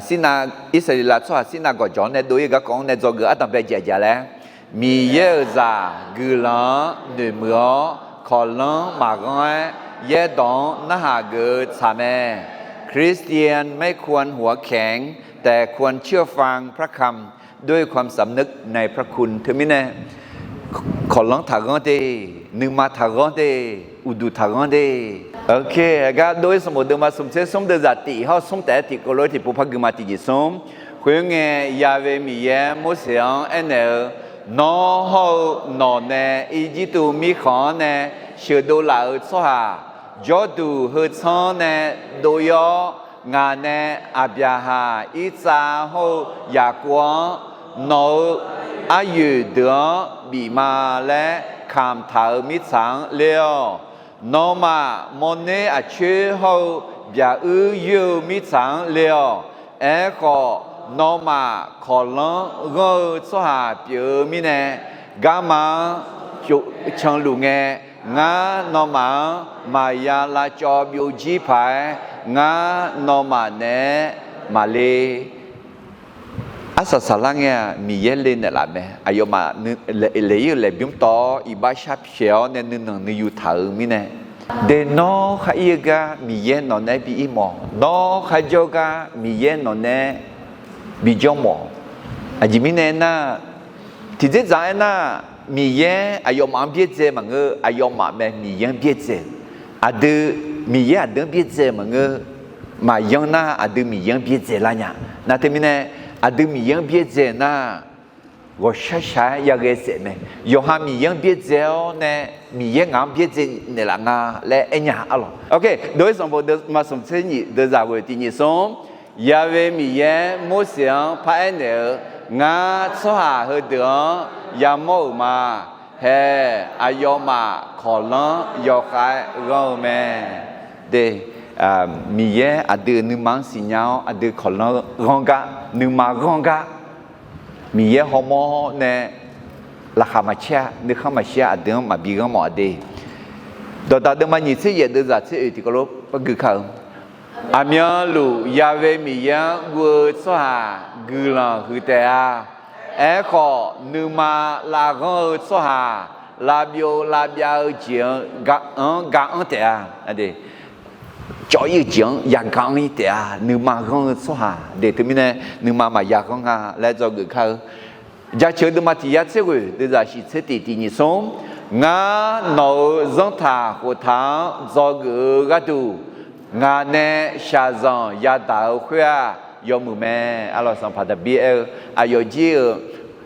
Sirnav, Irsaqleqlav tsawrhaq Sirnav gawqjawq-anr nae dov-ir-eu garkawv-anr nae dzawgeuf ardanqbae jaqjaq laer, Miqyaer-euq zaq guiqlanq-anr noeqmuiq-awr, kawqlanr maqghanr-aer yaerdawq-anr narhaq geuf-eu tsaq mae. คริสเตียนไม่ควรหัวแข็ง แต่ควรเชื่อฟังพระคำด้วยความสำนึกในพระคุณ Teumirnae, kawqlanr taqghanr de, nuima taqghanr de, uqduq taqghanr de. Oke, gar dov-ir sanqbof deuvma smq tser smr deuvzaq tiq hawr smr taef-aer tiqkawv lof-aer tiqpov par gui ma. Tiqjeq smr, Khoerngae, Ya'we Miqyaer Morseq-anr aernaeq-eu, Nawr hawr-eu nawq nae Irjirtuv mirkhanq-anr nae sheuqdov laf-euq tsawrhaq, jawrduq heu tsanr nae dov-ir-awr, ngaq nae Aqbyaqhaq, Irtsav hawr-eu Yaqkov-anr, nawq-euq aryoeq deuq-anr bif ma laer kamq taq-euq mirtsaq-anr ler-awq. Nawmaf mawrner aqcoer hawr-eu byaq-uir yoer-eu mirtsaq-anr ler-awq. Aerkhawf, nawmaf kawqlanr ghanr-eu tsawrhaq pyeuf-eu mirnae, garma-anr canluf ngae, ngar nawmaf-anr maqya lavcawv byovjir paq-aer, ngar nawmaf naeq-aer maqle. Arsaq saqlar ngae-aq, Miqyaer le naeqlaf mae. Aqyawfmaf laeq-ir-euq laeqbymr tawv-awr iqbax sharpyaeq-awr nae nuinanq nuiyu taq-euq mirnae, de nawr khar ir-eu gar Miqyaer nawq naeq-aer bi ir mawf. Nawr kharjawr gar Miqyaer nawq naeq-aer bijawr mawf. Aqjeq mirnae aernar, tiqdzerdzaq aernar, Miqyaer aqyawfmaf-anr byaerdzae maqngeur, aqyawfmaf mae Miqyaer-anr byaerdzae-eu. Aqdui Miqyaer aqdui-anr byaerdzae maqngeur, maqyan nar aqdui Miqyaer-anr byaerdzae lar nya. Nar teumirnae, aqdui Miqyaer-anr byaerdzae nar, ghawqshar shaq-aer yaghae saef mae. Yawqha Miqyaer-anr byaerdzae-awr nae, Miqyaer ngaq-anr byaerdzae naeqlaf nga laer aer nya arlawq. Ok, dov-ir sanqbof deuvma smq tser nyif deuvzaq ghoeq tiq nyif smr. Ya'we Miqyaer Morseq-anr paraer naeq-eu, Ngar tsawrhaq heudeuq-anr yamawr-euq ma. Hae, aqyawfmaf kawqlanr yawkhav-aer ghanr-eu mae. De, Miqyaer aqdui nuima-anr siqnya-awr aqdui kawqlanr ghanr gar, nuima ghanr gar, Miqyaer hawmawr nae laqkhaq maqcaer-a, nuikhanr maqshir-a, aqdui-anr maqbi ghanr mawf-a de. Dawqdaq deuvma nyiq tser yaef deuvzaq tser oeq tiqkawv lof par gui kar-eu. Aqmyanluf Ya'we Miqyaer-anr guv-eu tsawrhaq guiqlanq huiq taef-a. Aerkhawf, nuima lavghanr-eu tsawrhaq lavbyov lavbyav-eu jeq-anr ga-anr taef-a. Cawv-ir-eu jeq-anr yagaq-anr ir taef-a. Nuima ghanr-eu tsawrhaq de, teumirnae nuima maqya ghanr nga laer dzawgeuf kar-eu. Jaceuq-eu deuvma tiq yar tser ghoeq deuvzaq shiq tser tiq tiq nyif smr. Ngar nawq-euq zanrtaq khoftaq-anr dzawgeuf-eu gharduq, ngaq nae shaqzanq yadaq-eu khoer-aq, yawmuiq mae. Arlawq, Sanqpaq Daqbir aer-eu, aqyawf jir-euq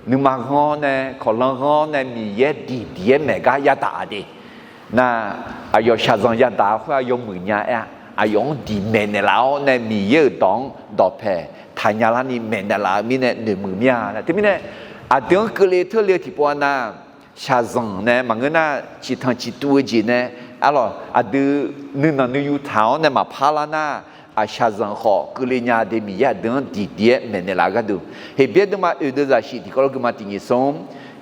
nuima ghanr-awr nae, kawqlanr ghanr-awr nae, Miqyaer diqdiq-aer maeq gar yadaq-a de. Nar, aqyawf shaqzanq yadaq-eu khoer-aq yawmuiq nya aer-a. Aqyawf-anr diq maeqnaeq laf-awr nae Miqyaer-euq dawq-anr dawqpaeq taqnya larni maeqnaeq laf-eu mirnae noeqmuiq mir-a. Teumirnae, aqdui-anr keuvle teurle-eu tiqpov-a nar, shaqzanq nae maqngeur nar, ciqtanq ciqtuv-eu jeq nae, arlawq, aqdui nuinanq nuiyu taq-awr nae maqpar lar nar, aq shaqzanq khawf keuvle nya de, Miqyaer aqdui-anr diqdiq-aer maeqnaeq laf-eu gharduq. Heqbyaer deuvma oeq deuvzaq shiq tiqkawv lof gui ma tiq nyif smr.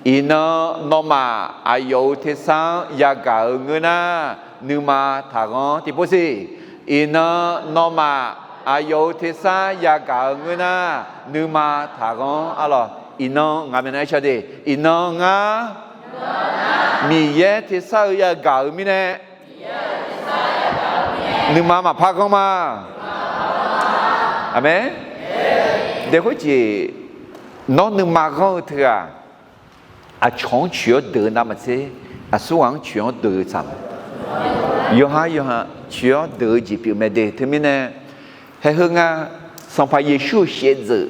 Iqnan nawmaf aqyawf-euq tersar-anr yagaq-eu ngeur nar, nuima taqghanr tiqpov siq. Iqnan nawmaf aqyawf-euq tersar yagaq-eu ngeur nar, nuima taqghanr arlawq. Iqnan ngaq maeqnan aer ca de. Iqnan ngar Miqyaer tersar-eu yagaq-euq mirnae, nuima maqpar ghanr ma. Aqmeq. Dae khoerjeq, nawr nuima ghanr-eu teughaq, aqcawq-anr coeq-awr deuq-eu navmaqtser, aqsurghaq-anr coeq-awr deuq-eu tsaq ma. Yawqha yawqha coeq-awr deuq-eu jeq pyeuf mae de. Teumirnae, haeq heu nga, Sanqpaq Yeqsur-euq shaevdzeuf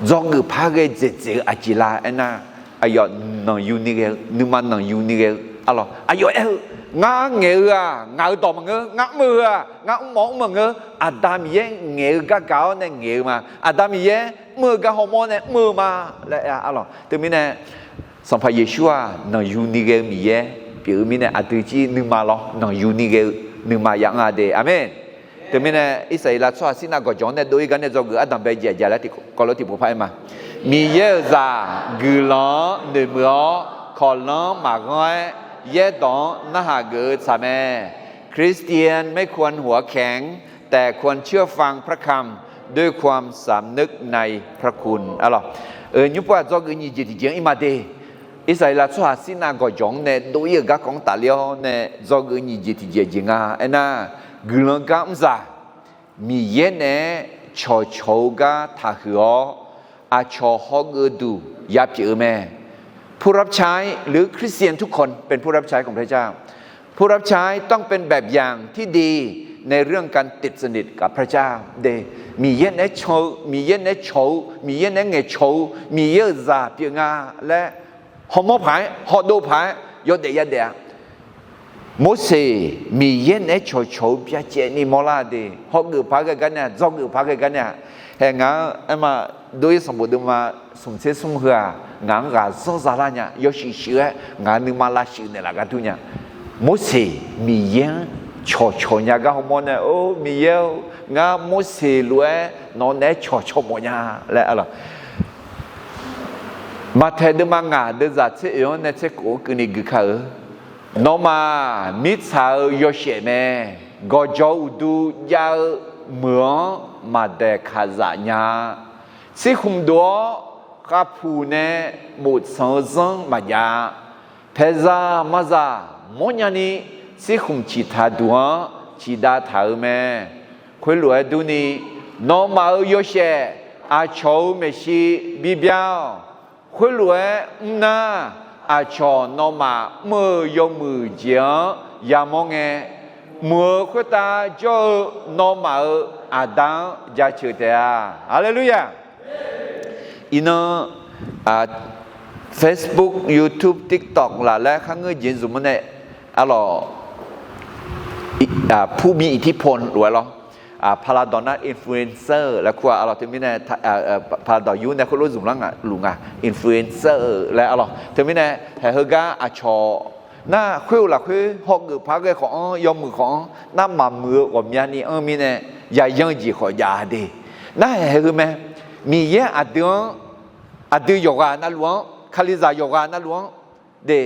dzawgeuf par ghae dzaeqdzaeq-eu aqjeq la aernar, aqyawf nanqyuni ghae-eu, nuima nanqyuni ghae-eu arlawq. Aqyawf aer-eu, ngar ngaeq-eu-aq ngaq-euq dawq maqngeur, ngar mr-eu-aq ngar mr mawf mr maqngeur. Aqda Miqyaer ngaeq-eu gargaq-awr nae ngaeq-eu ma. Aqda Miqyaer mr-eu gar hawmawr nae mr-eu ma laer aer-a arlawq. Teumirnae, Sanqpaq Yeqsur-aq nanqyuni ghae-eu Miqyaer pyeuf-eu mirnae, aqdui jir nuima lawr nanqyuni ghae-eu nuima ya anr-a de. Aqmeq. Teumirnae, Irsaqleqlav tsawrhaq Sirnav gawqjawq-anr nae dov-ir gar nae dzawgeuf ardanq bae jeq aqjeq laer tiqkawv lof tiqpov par aer ma. Miqyaer-euq zaq guiqlanq-anr noeqmuiq-awr kawqlanr maqghanr-aer, yaerdawq-anr narhaq geuf-eu tsaq mae. คริสเตียนไม่ควรหัวแข็ง แต่ควรเชื่อฟังพระคำด้วยความสำนึกในพระคุณ arlawq. Nymr pov-aq dzawgeuf nyiq jeq tiqjeq-anr ir ma de. Irsaqleqlav tsawrhaq Sirnav gawqjawq-anr nae dov-ir-euq garkawv-anr tafler-awr nae dzawgeuf nyiq jeq tiqjeq jeq nga aernar, guiqlanq gar mrzaq Miqyaer naeq-aer cawqcawq-eu gar taqhuiq-awr, aqcawq hawgeuf duq yapyeuf-eu mae. ผู้รับใช้หรือคริสเตียนทุกคนเป็นผู้รับใช้ของพระเจ้า ผู้รับใช้ต้องเป็นแบบอย่างที่ดี ในเรื่องการติดสนิทกับพระเจ้า de, Miqyaer naeq-aer can-eu, Miqyaer naeq-aer cawq-eu, Miqyaer naeq-aer ngaeqcawq-eu, Miqyaer-euq zaq pyeuf nga laer hawmawr paq-aer, hawdov paq-aer yawdaef yadaef-a. Morseq Miqyaer naeq-aer cawqcawq-eu byacaevni mawrlar de, hawgeuf paq-aer ghae gar nae-aq, dzawgeuf paq-aer ghae gar nae-aq, hae ngaq-anr aerma, dov-ir sanqbof deuvma smq tser smr heu-aq, ngaq-anr ghaq zanr zalar nya, yawshuif shuif-aer ngaq nuima lavshuif naeqlaf gar dur nya. Morseq Miqyaer-anr cawqcawq nya gar hawmawr nae, Or Miqyaer-or, ngar Morseq lof-aer nawq naeq-aer cawqcawq mawf nya laer arlawq. Maqtaeq deuvma ngaq deuvzaq tser oeq-anr nae tser kof-anr keuvni gui kar-eu, Nawmaf mirtsaq-euq yawshaef mae. Gawqjawq uqdu jav-eu meuq-anr maqdaeq kaqzaf nya-a. Tsirkhmq duq-awr khavpuq nae boftsanq-eu zanr maqjav-a. Paeqzaq mazaq mawrnya ni tsirkhmq ciqtaq duq-anr ciqdav taq-euq mae. Khoerlof-aer durni, nawmaf-euq yawshaef aqcawq-euq maeqshi bibyar-awq. Khoerlof-aer mr nar, aqcawq nawmaf mr-eu yawmuiq jeq-anr yamawr ngae, mq-euq khoertav jawr-eu nawmaf-euq Aqda-anr jaceuq taef-a. Haleluya! Iqnan, Facebook, YouTube, TikTok laf laer kharngeur jeq zmq-anr nae arlawq, ผู้มีอิทธิพล lof-aer lawr. Paladawq nar influencer laer kur-a arlawq. Teumirnae, Paladawq yur nae khoerlof zmq lar luf nga, influencer laer arlawq. Teumirnae haeq heugar aqcawq nar khoer-eu lafkhoer hawgeuf paq-aer ghae khawf-anr, yawmuiq khawf-anr nar maqmuiq-eu ghawqmyani anr mirnae, yayan jeq khawf jav de. Nar haeq haeq heu mae. Miqyaer aqdui-anr, aqdui yawqghaq navluf-anr, Kalizaq yawqghaq navluf-anr de,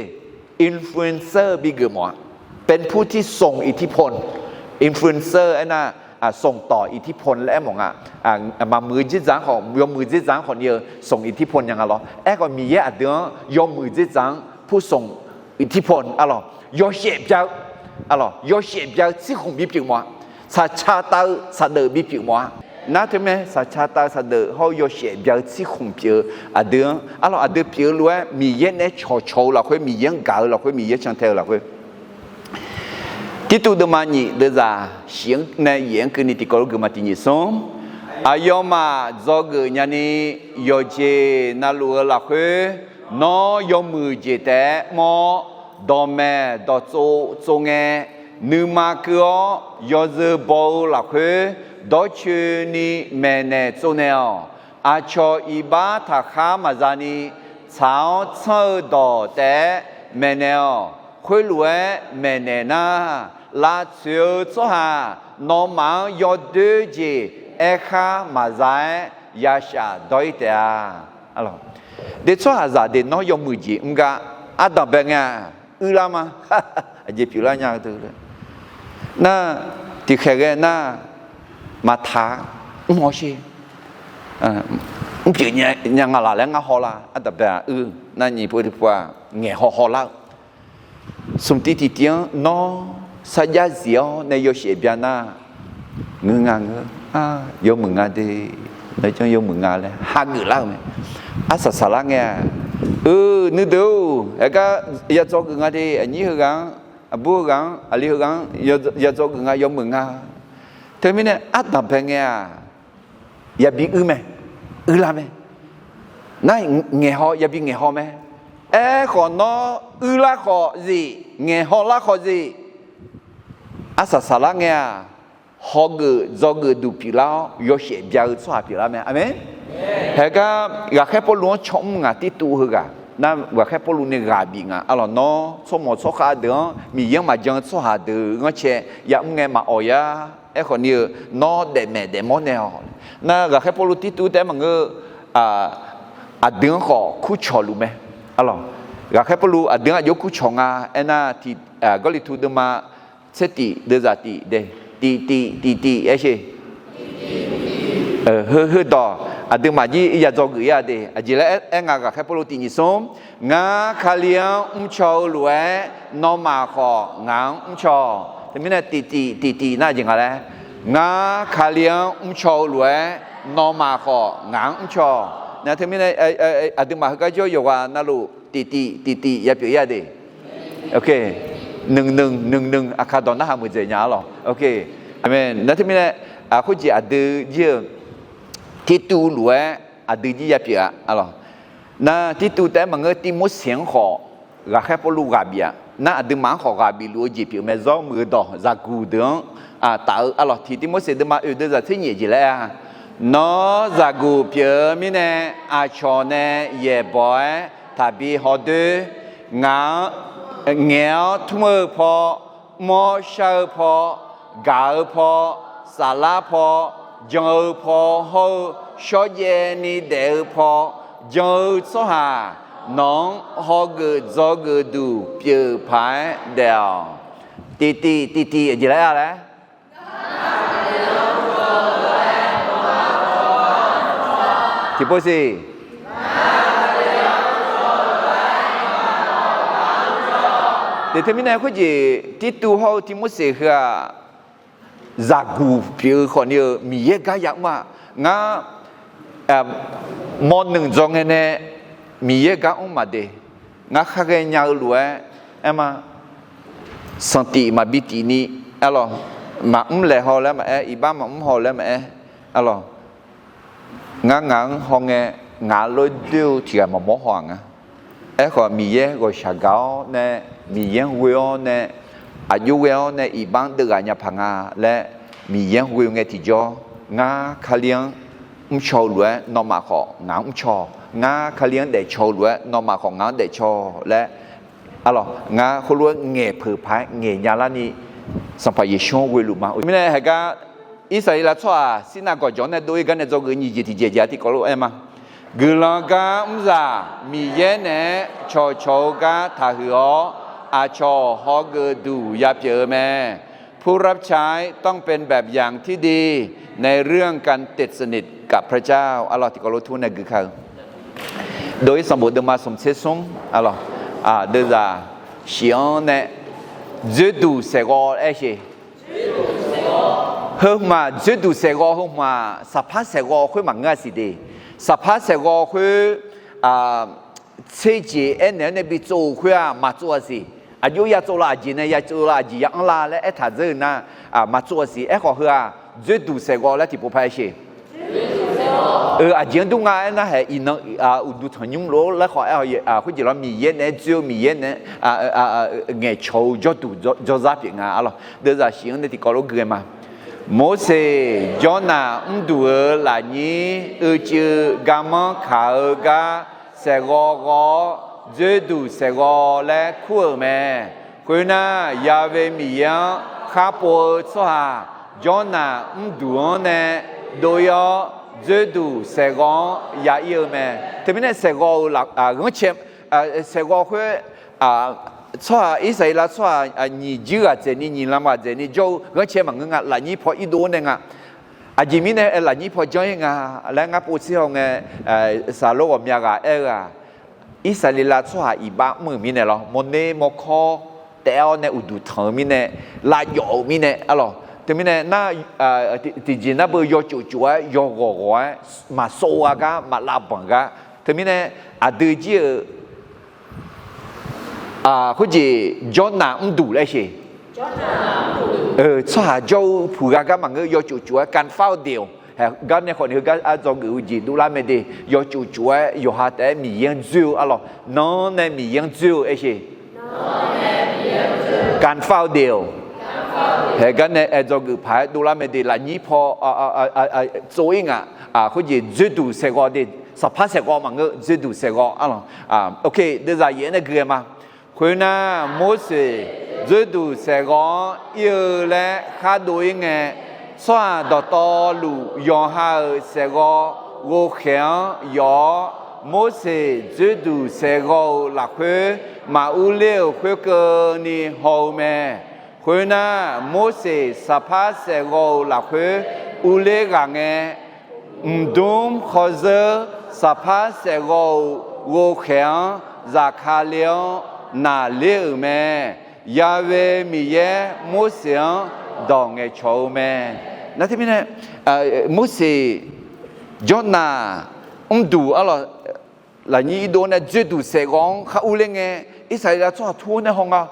influencer bigeuf mawf-a. เป็นผู้ที่ทรงอิทธิพล Influencer aernar, ส่งต่ออิทธิพล laer aer mawf nga. Maqmuiq-eu dzerdzaq-anr khawf, yawmuiq dzerdzaq-anr khawf ni-eu ส่งอิทธิพล nya nga lawr. Aerkhawf Miqyaer aqdui-anr yawmuiq dzerdzaq-anr ผู้ทรงอิทธิพล arlawq, yawshaef bya-eu, arlawq, yawshaef bya-eu tsirkhmq bipyeuf mawf-a. Saqca tav-eu saqdeuq bipyeuf mawf-a. Nar teumirnae saqca tav-eu saqdeuq hawr-eu yawshaef bya-eu tsirkhmq pyeuf-eu aqdui-anr arlawq, aqdui pyeuf-eu lof-aer Miqyaer naeq-aer cawqcawq-eu lafkhoer, Miqyaer-anr gaq-eu lafkhoer, Miqyaer cantae-eu lafkhoer, Tirtuv deuvma nyiq deuvzaq shif-anr nae yaef-anr keuvni tiqkawv lof geufma tiq nyiq smr. Aqyawfmaf dzawgeuf nyani yawqjeq navluf-eu lafkhoer, nawr yawmuiq jeq taef-aer mawr-awr, dawqmaeq dawqtsov tsov ngae, nuima keuv-awr yawzeu baw-eu lafkhoer, dawrcoeni maeqnaeq tsovnaeq-awq. Aqcawq iqbax taqkhar maqza ni, tsaq-awr tsanr-eu dawq taef-aer maeqnaeq-awq. Khoerlof-aer maeqnaeq nar, lavtsoeq-eu tsawrhaq nawmaf-anr yawdoer jeq aerkhar maqza-aer yashaf dawr-ir taef-a. De tsawrhaqzaq de nawr yawmuiq jeq mr gar ardanq bae ngae-aq, uirlar ma. Aqjeq pyeuflar nya-eu deuq nar, tiqkhaeq ghae nar, maqtaq-a, mr-awr sher, mrpyeuf nya nga laq laer ngar hawlar. Ardanq bae-aq uir nar nyiq pov tiqpov-aq ngaeqhaw hawlar-eu smq tiv tiqtiv-anr nawr sarjax zif-awr nae yawshaef bya nar, ngeur nga ngeur, yawmuiq nga de, nawr janr yawmuiq nga laer hageuf lar-euq mae. Arsaq saqlar ngae-aq, eu nuideuq-or, aergar yadzawgeuf nga de, aqnyir heughaq-anr, aqbur heughaq-anr, aqli heughaq-anr yadzawgeuf nga, yawmuiq nga. Teumirnae ardanq bae ngae-aq, yabi uir mae, uirlar mae. Nar ngaeqhaw, yabi ngaeqhaw mae. Aerkhawf nawr uirlar khawf zif, ngaeqhaw lar khawf zif. Arsaq saqlar ngae-aq, hawgeuf dzawgeuf duq pyeuflar-awr yawshaef bya-eu tsawrhaq pyeuflar mae. Aqmeq. Haegar ghaqkhaer Pawrluv-anr caw mr ngaq Tirtuv heughaq nar, ghaqkhaer Pawrluv ni ghaq bif nga. Arlawq, nawr tsawrmawq tsawrkhav deuq-anr Miqyaer-anr maqjan-eu tsawrhaq deuq ghanrcae yamr ngae maqawq yar. Aerkhawf ni-eu nawr daefmaeq daefmawr naeq-awq. Nar ghaqkhaer Pawrluv Tirtuv taef-aer maqngeur, aqdui-anr khawf kurcawq luf mae. Arlawq, ghaqkhaer Pawrluv aqdui-anr aqjox kurcawq nga. Aernar, tiq, Gawrliqtu deuvma tser tif deuvzaq tif de, tif tif tif tif aer sher. Heu heudawq aqduimaf jir yadzawgeuf ir-a de. Aqjeq laer aer nga, ghaqkhaer Pawrluv tif nyiq smr, ngar Kali-anr mrcaw-eu lof-aer nawmaf khawf ngaq-anr mrcaw-awq. Teumirnae tif tif tif tif nar aqjeq nga laer, ngar Kali-anr mrcaw-eu lof-aer nawmaf khawf ngaq-anr mrcaw-awq. Nar teumirnae aqduimaf heugar jawr yawqghaq navluf tif tif tif tif yapyeuf ir-a de. Nui nui nui nui aqkar dawq narhaq muiqdzaeq nya-a lawq. Aqmeq. Nar teumirnae, khoerjeq aqdui jir-eu Tirtuv lof-aer aqdui jir ya pyeuf-a. Nar Tirtuv taef-aer maqngeur, Tivmorseq-anr khawf ghaqkhaer Pawrluv ghaq bif-a. Nar aqduimaf-anr khawf ghaq bif luf-eu jeq pyeuf-eu mae. Zawr muiq-eu dawq zaqguq deuq-anr taf-eu, arlawq, tiq Tivmorseq deuvma oeq deuvzaq tser nyiq jeq laer-a. Nawr zaqguq pyeuf-eu mirnae, aqcawq nae yaeqbawq-aer taqbi hawdoer. Ngaq-anr, ngaeq-awr tmr-eu paw, mr-awr shar-eu paw, gaq-eu paw, saflar paw, jan-eu paw hawr-eu shawrjaev ni daef-eu paw, jan-eu tsawrhaq nawq-anr hawgeuf dzawgeuf duq pyeuf paq-aer daef-awq. Tiqtiv tiqtiv aqjeq laer-a laer Tiqpov siq. Teumirnae khoerjeq Tirtuv hawr-eu Tivmorseq heu-aq, zaqguq pyeuf-eu khawfni-eu Miqyaer gar yamr-aq. Ngar mawrnuiq dzaw ngae nae Miqyaer gar mr maqde. Ngar khar ghae nya-eu lof-aer, aer ma, sanqtif maqbi tif ni, arlawq, maqmr laeq haw laer maqaer, iqbax maqmr haw laer maqaer, arlawq, ngar ngaq-anr hawngae, ngaq-anr lof-aer doer-eu tiq ghaq maqmawr haw-aq nga. Aerkhawf, Miqyaer ghawqshaq gaq-awr nae, Miqyaer-anr ghoe-awr nae, aqjox ghae-awr nae iqbax-anr deuvghaq nya paq nga laer, Miqyaer-anr ghoe ngae tiqjawr, ngar Kali-anr mrcaw-eu lof-aer nawmaf khawf ngaq-anr mrcaw, ngar Kali-anr daefcaw-eu lof-aer nawmaf khawf ngaq-anr daefcaw laer, arlawq, ngar khoerlof-aer ngaeqpeuq paq-aer ngaeqnya larni Sanqpaq Yeqsur-anr ghoe luf ma. Mirnae heugar Irsaqleqlav tsawrhaq Sirnav gawqjawq-anr nae dov-ir gar nae dzawgeuf nyiq jeq tiqjeq jeq-a tiqkawv lof-aer ma. Guiqlanq gar mrzaq Miqyaer naeq-aer cawqcawq-eu gar taqhuiq-awr, aqcawq hawgeuf duq ya pyeuf-eu mae. ผู้รับใช้ต้องเป็นแบบอย่างที่ดีในเรื่องการติดสนิทกับพระเจ้า arlawq, tiqkawv lof tur nae gui kar-eu. Dov-ir sanqbof deuvma smq tser smr, arlawq, deuvzaq shif-anr nae dzoerduq saeqghawv aer sheq. Heu hmq-aq, dzoerduq saeqghawv heu hmq-aq, saqpar saeqghawv khoer maqngeur-a siq de. Saqpar saeqghawv khoer tser jeq aernaeq-aer nae bi tsov-euq khoer-aq, maqtsov-a siq. Aqjox ya tsov la, aqjeq nae ya tsov la, aqjeq ya anr la laer aertaq dzeur-eu nar, maqtsov-a siq. Aerkhawf heu-aq, dzoerduq saeqghawv laer tiqpov paq-aer sheq. Aqjeq-anr dur nga aernar, haeq iqnan uqduq tanqnymr lof-aer laer khawf-aer, khoerjeq lawr, Miqyaer naeq-aer dzoer-eu, Miqyaer naeq-aer ngaeqcawq-eu jawrduq jawrzar pyeuf nga, arlawq. Deuvzaq shif-anr nae tiqkawv lof gui-aer ma. Morseq Jawrnaq mrduq-euq lafnyir uicuiv garmanr kaq-eu gar saeqghawv ghawv-awr, dzoerduq saeqghawv laer kur-euq mae. Khoernar, Ya'we Miqyaer-anr khar pov-eu tsawrhaq Jawrnaq mrduq-anr nae dov-ir-awr, dzoerduq saeqghawv-anr ya ir-eu mae. Teumirnae saeqghawv-euq ghanrcae, saeqghawv khoer, tsawrhaq Irsaqleqlav tsawrhaq nyiq jir ghaq dzaeqni, nyiq lam ghaq dzaeqni jawr-eu ghanrcae maqngeur nga. Lafnyir paw irdov-awr nae nga. Aqjeq mirnae lafnyir paw janr-ir nga laer ngar pov tser haw ngae, saqlor ghawqmya ghaq aer-eu-aq, Irsaqleqlav tsawrhaq iqbax mr-euq mirnae lawr, mawrner mawrkawr taef-awr nae uqduq tanq-eu mirnae, lavjawf-euq mirnae, arlawq. Teumirnae nar, tiqjeq nar beu yawtsuf tsuf-aer, yawghawq ghawq-aer, maqsov-a gar, maqlav banq gar. Teumirnae aqdui jir-euq khoerjeq Jawrnaq mrduq laer sheq. Tsawrhaq jawr-eu puq gha gar maqngeur, yawtsuf tsuf-aer การเฝ้าเดี่ยว gar nae khawf ni heugar ardzawgeuf-eu jeq dovlar mae de. Yawtsuf tsuf-aer yawqha taef-aer Miqyaer-anr dzoer-eu, arlawq, nanr nae Miqyaer-anr dzoer-eu aer sheq. การเฝ้าเดี่ยว haeq gar nae ardzawgeuf paq-aer dovlar mae de. Lafnyir paw tsov-ir ngaq, khoerjeq dzoerduq saeqghawv de. Saqpar saeqghawv maqngeur, dzoerduq saeqghawv, arlawq. Deuvzaq yaef-aer nae gui-aer ma. Khoernar, Morseq dzoerduq saeqghawv-anr ir-eu laer khar dov-ir ngae, tsawrhaq dawqtawvluf yawqha-euq saeqghawv ghovkhaeq-anr yawf-awr, Morseq dzoerduq saeqghawv-euq lafkhoer maqur ler-euq khoerkeuvni haw-eu mae. Khoernar, Morseq saqpar saeqghawv-euq lafkhoer urler ghaq ngae, mqdmr khawrzeur saqpar saeqghawv-euq ghovkhaeq-anr zaqkale-anr naqler-euq mae. Ya'we Miqyaer Morseq-anr dawq ngaeqcawq-eu mae. Nar teumirnae, Morseq Jawrnaq mrduq, arlawq, lafnyir irdov nae dzoerduq saeqghawv-anr khar urler ngae, Irsaqleqlav tsawrhaq tur-awr nae haw nga.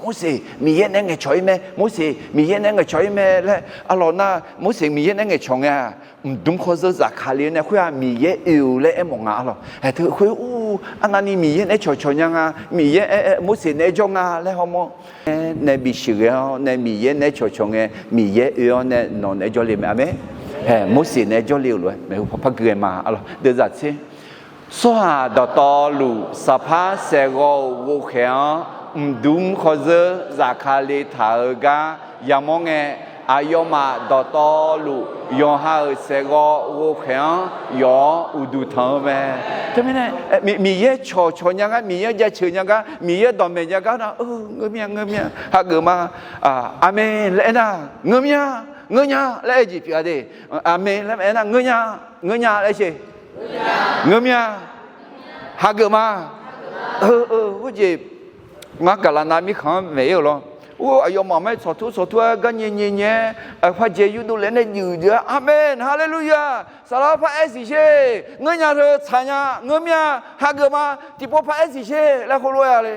Morseq Miqyaer naeq-aer ngaeqcawq-ir mae, Morseq Miqyaer naeq-aer ngaeqcawq-ir mae laer arlawq nar, Morseq Miqyaer naeq-aer ngaeqcawq ngae-aq, mqdmr khawr zeur zafkale nae khoer-aq Miqyaer oe-eu laer aermawf nga arlawq. Haeq teu khoer ur, arnavni Miqyaer naeq-aer cawqcawq nya nga, Miqyaer aer-aer Morseq naeq-aer jawr nga laer hawmawr nae bisheuq ghae-awr nae Miqyaer naeq-aer cawqcawq ngae, Miqyaer oe-awr nae nawq naeq-aer jawrle mae. Aqmeq. Haeq Morseq naeq-aer jawrle-euq lof-aer maeqhu pawqpar gui ghae ma arlawq. Deuvzaq tser. Tsawrhaq dawqtawvluf saqpar saeqghawv-euq ghovkhaeq-anr mqdmr khawr zeur zafkale taq-eu gar yamawr ngae, aqyawfmaf dawqtawvluf yawqha-euq saeqghawv ghovkhaeq-anr yawf-awr uqduq tanq-eu mae. Teumirnae Miqyaer cawqcawq nya gar, Miqyaer jaceuq nya gar, Miqyaer dawqmaeq nya gar nar, ngeur mir-a, ngeur mir-a, hageuf ma. Aqmeq laer aernar, ngeur mir-a, ngeur nya laer aer jeq pyeuf-a de. Aqmeq laer aernar, ngeur nya, ngeur nya laer sher. Ngeur mir-a, hageuf ma. Khoerjeq ngar gaqlaqnav mirkhanq-anr maeq-ir-euq lawr. Or, aqyawfmaf mar-aer tsawqtur tsawqtur-aer garnyae nyae nyae-aer, aqpaq jeq yurdov laer nae juif deuq-a, aqmeq, haleluya, saflar par aer siq sher, ngeur nya teu tsaq nya, ngeur mir-a, hageuf ma, tiqpov par aer siq sher laer khoerlof-aer-a le.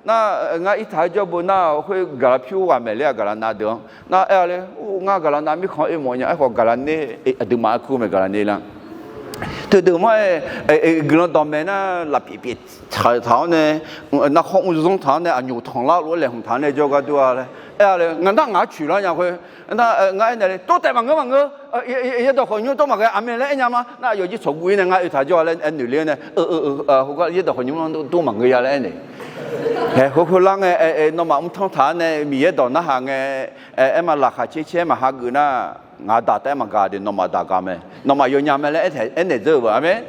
Nar, ngar irtaq-aer jawr beu nar, khoer gaqlaq pyur ghaq maeq ler-aq gaqlaqnav deuq-anr nar aer-a le. Or, ngar gaqlaqnav mirkhanq oe mawf nya, aerkhawf gaqlaqner aqduimaf-aer kur mae gaqlaqner lar. Teudeuq mar-aer, guiqlanq dawqmaeq nar lafpyeuf pyeuf taq-awr nae, narkhawr mr zanr taq-awr nae aqnyoq tanqlar lof-aer laeqhmq taq-awr nae jawrgar dur-a laer aer-a le. Ngaq nar ngaq-anr coeqlar nya khoer. Nar ngar aernaeq le, tov taef maqngeur maqngeur, yaerdawq khawf nymr tov maqghae aqmeq laer aer nya ma. Nar yawqjir tsawqguv-ir nae ngar oe taq jawr-a laer aernoeq ler-awr nae, heugar yaerdawq khawf nymr lar tov maqngeur ya laer aernaeq. Haeq khoerkhoer lar ngae, nawmaf mrtanr taq-awr nae Miqyaer dawq narhaq ngae, aer ma laqkhaq caer caer maq hageuf nar, ngaq daq taef-aer maqgaq de, nawmaf daq gaq mae, nawmaf yawnya mae laer aernaeq dzeur-euq ba, aqmeq.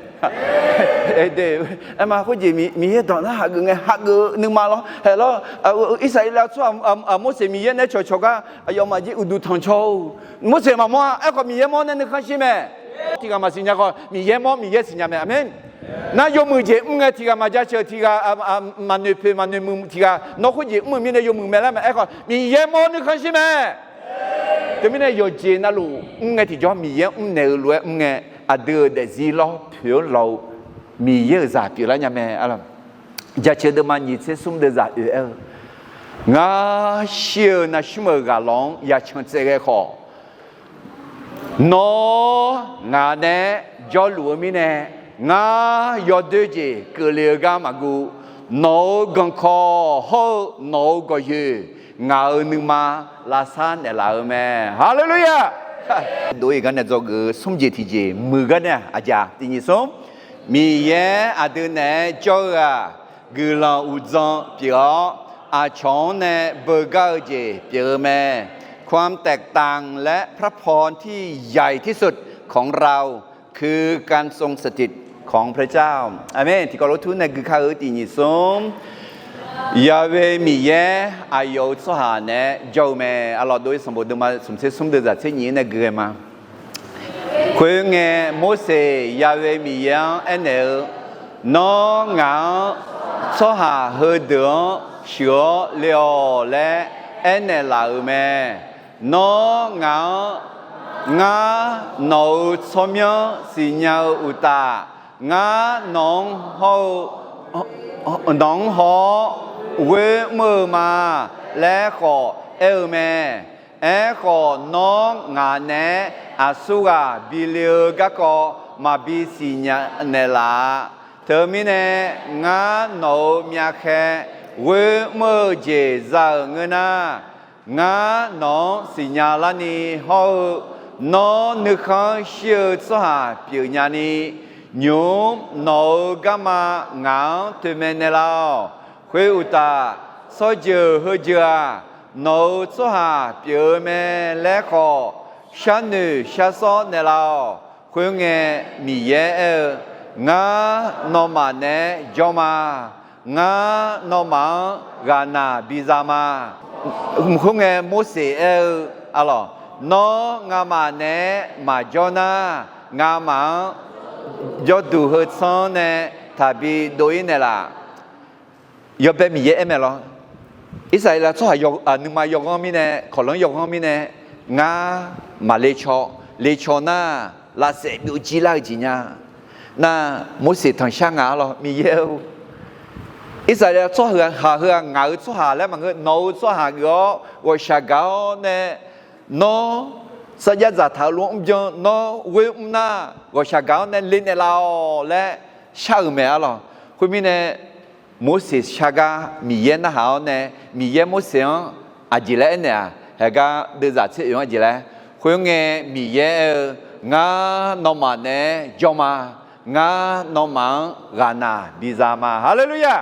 Aer ma khoerjeq Miqyaer dawq narhaq geuf ngae hageuf nuima lawr. Haeq lawr, Irsaqleqlav tsawrhaq Morseq Miqyaer naeq-aer cawqcawq gar aqyawfmaf jir uqduq tanq caw-or, Morseq maqmawr-a. Aerkhawf Miqyaer mawr nae nuikhanr shir mae. Tiq ghaq maqsiq nya khawf Miqyaer mawr Miqyaer siqnya mae, aqmeq. Nar yawmuiq jeq mr ngae tiq ghaq maqjaceuq, tiq ghaq maqnoeq poeq maqnoeq muiq tiq ghaq nawr khoerjeq mr-euq mirnae yawmuiq mae laer mae. Aerkhawf Miqyaer mawr nuikhanr shir mae. Teumirnae yawqjeq navluf mr ngae tiqjawr Miqyaer mrnaeq-eu lof-aer mr ngae, aqdui-euq daefzir lawr poeq-anr lawq-eu Miqyaer-euq zaq pyeuflar nya mae. Jaceuq deuvma nyiq tser smr deuvzaq oe-aer-eu, ngar shir-eu navsmr-euq ghaq lawq-anr yacan tsaev ghae khawf, nawr ngaq nae jawrluf-eu mirnae, ngar yawdoer jeq keuvle-eu gar maqguv, nawq-euq ganqkawq hawr-eu nawq-euq gawqyoeq ngaq-euq nuima lavsar naeqlaf-eu mae. Haleluya! Dov-ir gar nae dzawgeuf-eu smr jeq tiqjeq muiq gar nae-aq, aqjaq tiq nyiq smr, Miqyaer aqdui naeq-aer jawr-eu-aq, guiqlanq uqdzan pyeuf-awr, aqcawq-anr nae beugar-eu jeq pyeuf-eu mae. ความแตกต่างและพระพรที่ใหญ่ที่สุดของเราคือการทรงสถิตของพระเจ้า Aqmeq. Tiqkawv lof tur nae gui kar-eu tiq nyiq smr, Yahweh Miqyaer aqyawf-euq tsawrhaq naeq-aer jawr-eu mae. Aqlawq dov-ir sanqbof deuvma smq tser smr deuvzaq tser nyiq-ir nae gui ghae ma. Khoerngae, Morseq Yahweh Miqyaer-anr aernaeq-eu, Nawr ngaq-anr tsawrhaq heudeuq-anr sheuq-awr le-awq laer aernaeq laf-euq mae. Nawr ngaq-anr, ngar nawq-euq tsawrmyanr siqnya-eu uqtaf, ngar nawq-anr hawr-eu, nawq-anr haw-awr ghoer mr-eu ma laer khawf aer-eu mae. Aerkhawf, nawr ngaq naeq-aer aqsurghaq bi le-eu garkawv maqbi siqnya naeqlaf-a. Teumirnae, ngar nawq-euq myavkhaer ghoer mr-eu jeq za-euq ngeur nar, ngar nawq-anr siqnya larni hawr-eu, nawr nuikhanr shir-eu tsawrhaq pyeufnya ni, nymq-mr nawq-euq garma ngaq-anr toeqmaeq naeqlaf-awq. Khoeruqtaf, tsawrjeuq heujeuq-aq, nawq-euq tsawrhaq pyeuf-eu mae laer khawf, sharnoeq sharsawr naeqlaf-awq. Khoerngae, Miqyaer aer-eu, Ngar nawmaf naeq-aer jawr ma. Ngar nawmaf-anr ghaqnaq biza ma. Khoerngae, Morseq aer-eu, Arlawq, nawr ngamaf naeq-aer maqjawr nar, ngamaf-anr jawrduq heu tsanr nae taqbi dov-ir naeqlaf. Yawbae Miqyaer aer mae lawr. Irsaqleqlav tsawrhaq nuima yawghanr mirnae, kawqlanr yawghanr mirnae, ngar maqle caw, le caw nar, lavsaef byovjir lar-eu jeq nya. Nar, Morseq tanqshar nga arlawq, Miqyaer-or, Irsaqleqlav tsawrhaq heu-aq ngaq-euq tsawrhaq laer maqngeur, nawq-euq tsawrhaq geuf-awr ghawqshaq gaq-awr nae, nawr sarjax dzaqtaq-euq lof-anr mrbyan, nawr ghoer mr nar ghawqshaq gaq-awr nae le naeqlaf-awq laer shar-euq mae arlawq. Khoermirnae, Morseq shar gar Miqyaer narhaq-awr nae, Miqyaer Morseq-anr aqjeq laer aernaeq-aq, haeq gar deuvzaf tser oeq-anr aqjeq laer. Khoerngae, Miqyaer aer-eu, Ngar nawmaf naeq-aer jawr ma. Ngar nawmaf-anr ghaqnaq biza ma. Haleluya!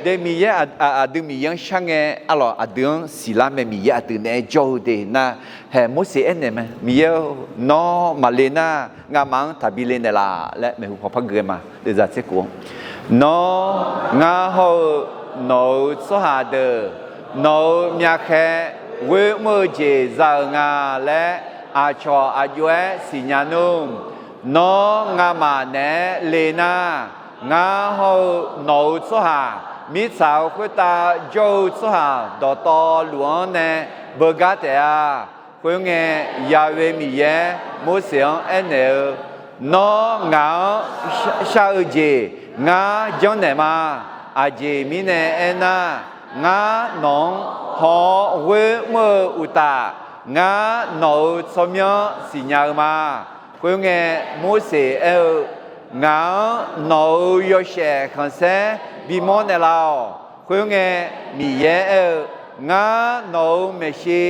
De Miqyaer aq-, aqdui Miqyaer-anr shar ngae arlawq, aqdui-anr siqlar mae, Miqyaer aqdui naeq-aer jawr-eu de nar, haeq Morseq aernaeq mae, Miqyaer-or, nawr maqle nar ngamaf-anr taqbi le naeqlaf laer maeqhu paw par gui-aer ma. Deuvzaf tser khof-anr, Nawr, ngar hawr-eu nawq-euq tsawrhaq deuq, nawq-euq myavkhaer ghoer mr-eu jeq za-euq nga laer aqcawq aq jov-aer siqnya nmr. Nawr, ngamaf naeq-aer le nar, ngar hawr-eu nawq-euq tsawrhaq, mirtsaq-euq khoertav jawr-eu tsawrhaq dawqtawvluf-anr nae beugar taef-a. Khoerngae, Ya'we Miqyaer Morseq-anr aernaeq-eu, Nawr ngaq-anr shar-eu jeq ngar janrnaeq ma. Aqjeq mirnae aernar, ngar nawq-anr haw-awr ghoer mr-eu uqtaf, ngar nawq-euq tsawrmyanr siqnya-eu ma. Khoerngae, Morseq aer-eu, Ngaq-anr nawq-euq yawshaef khanqsaer bimawr naeqlaf-awq. Khoerngae, Miqyaer aer-eu, Ngar nawq-euq maeqshi,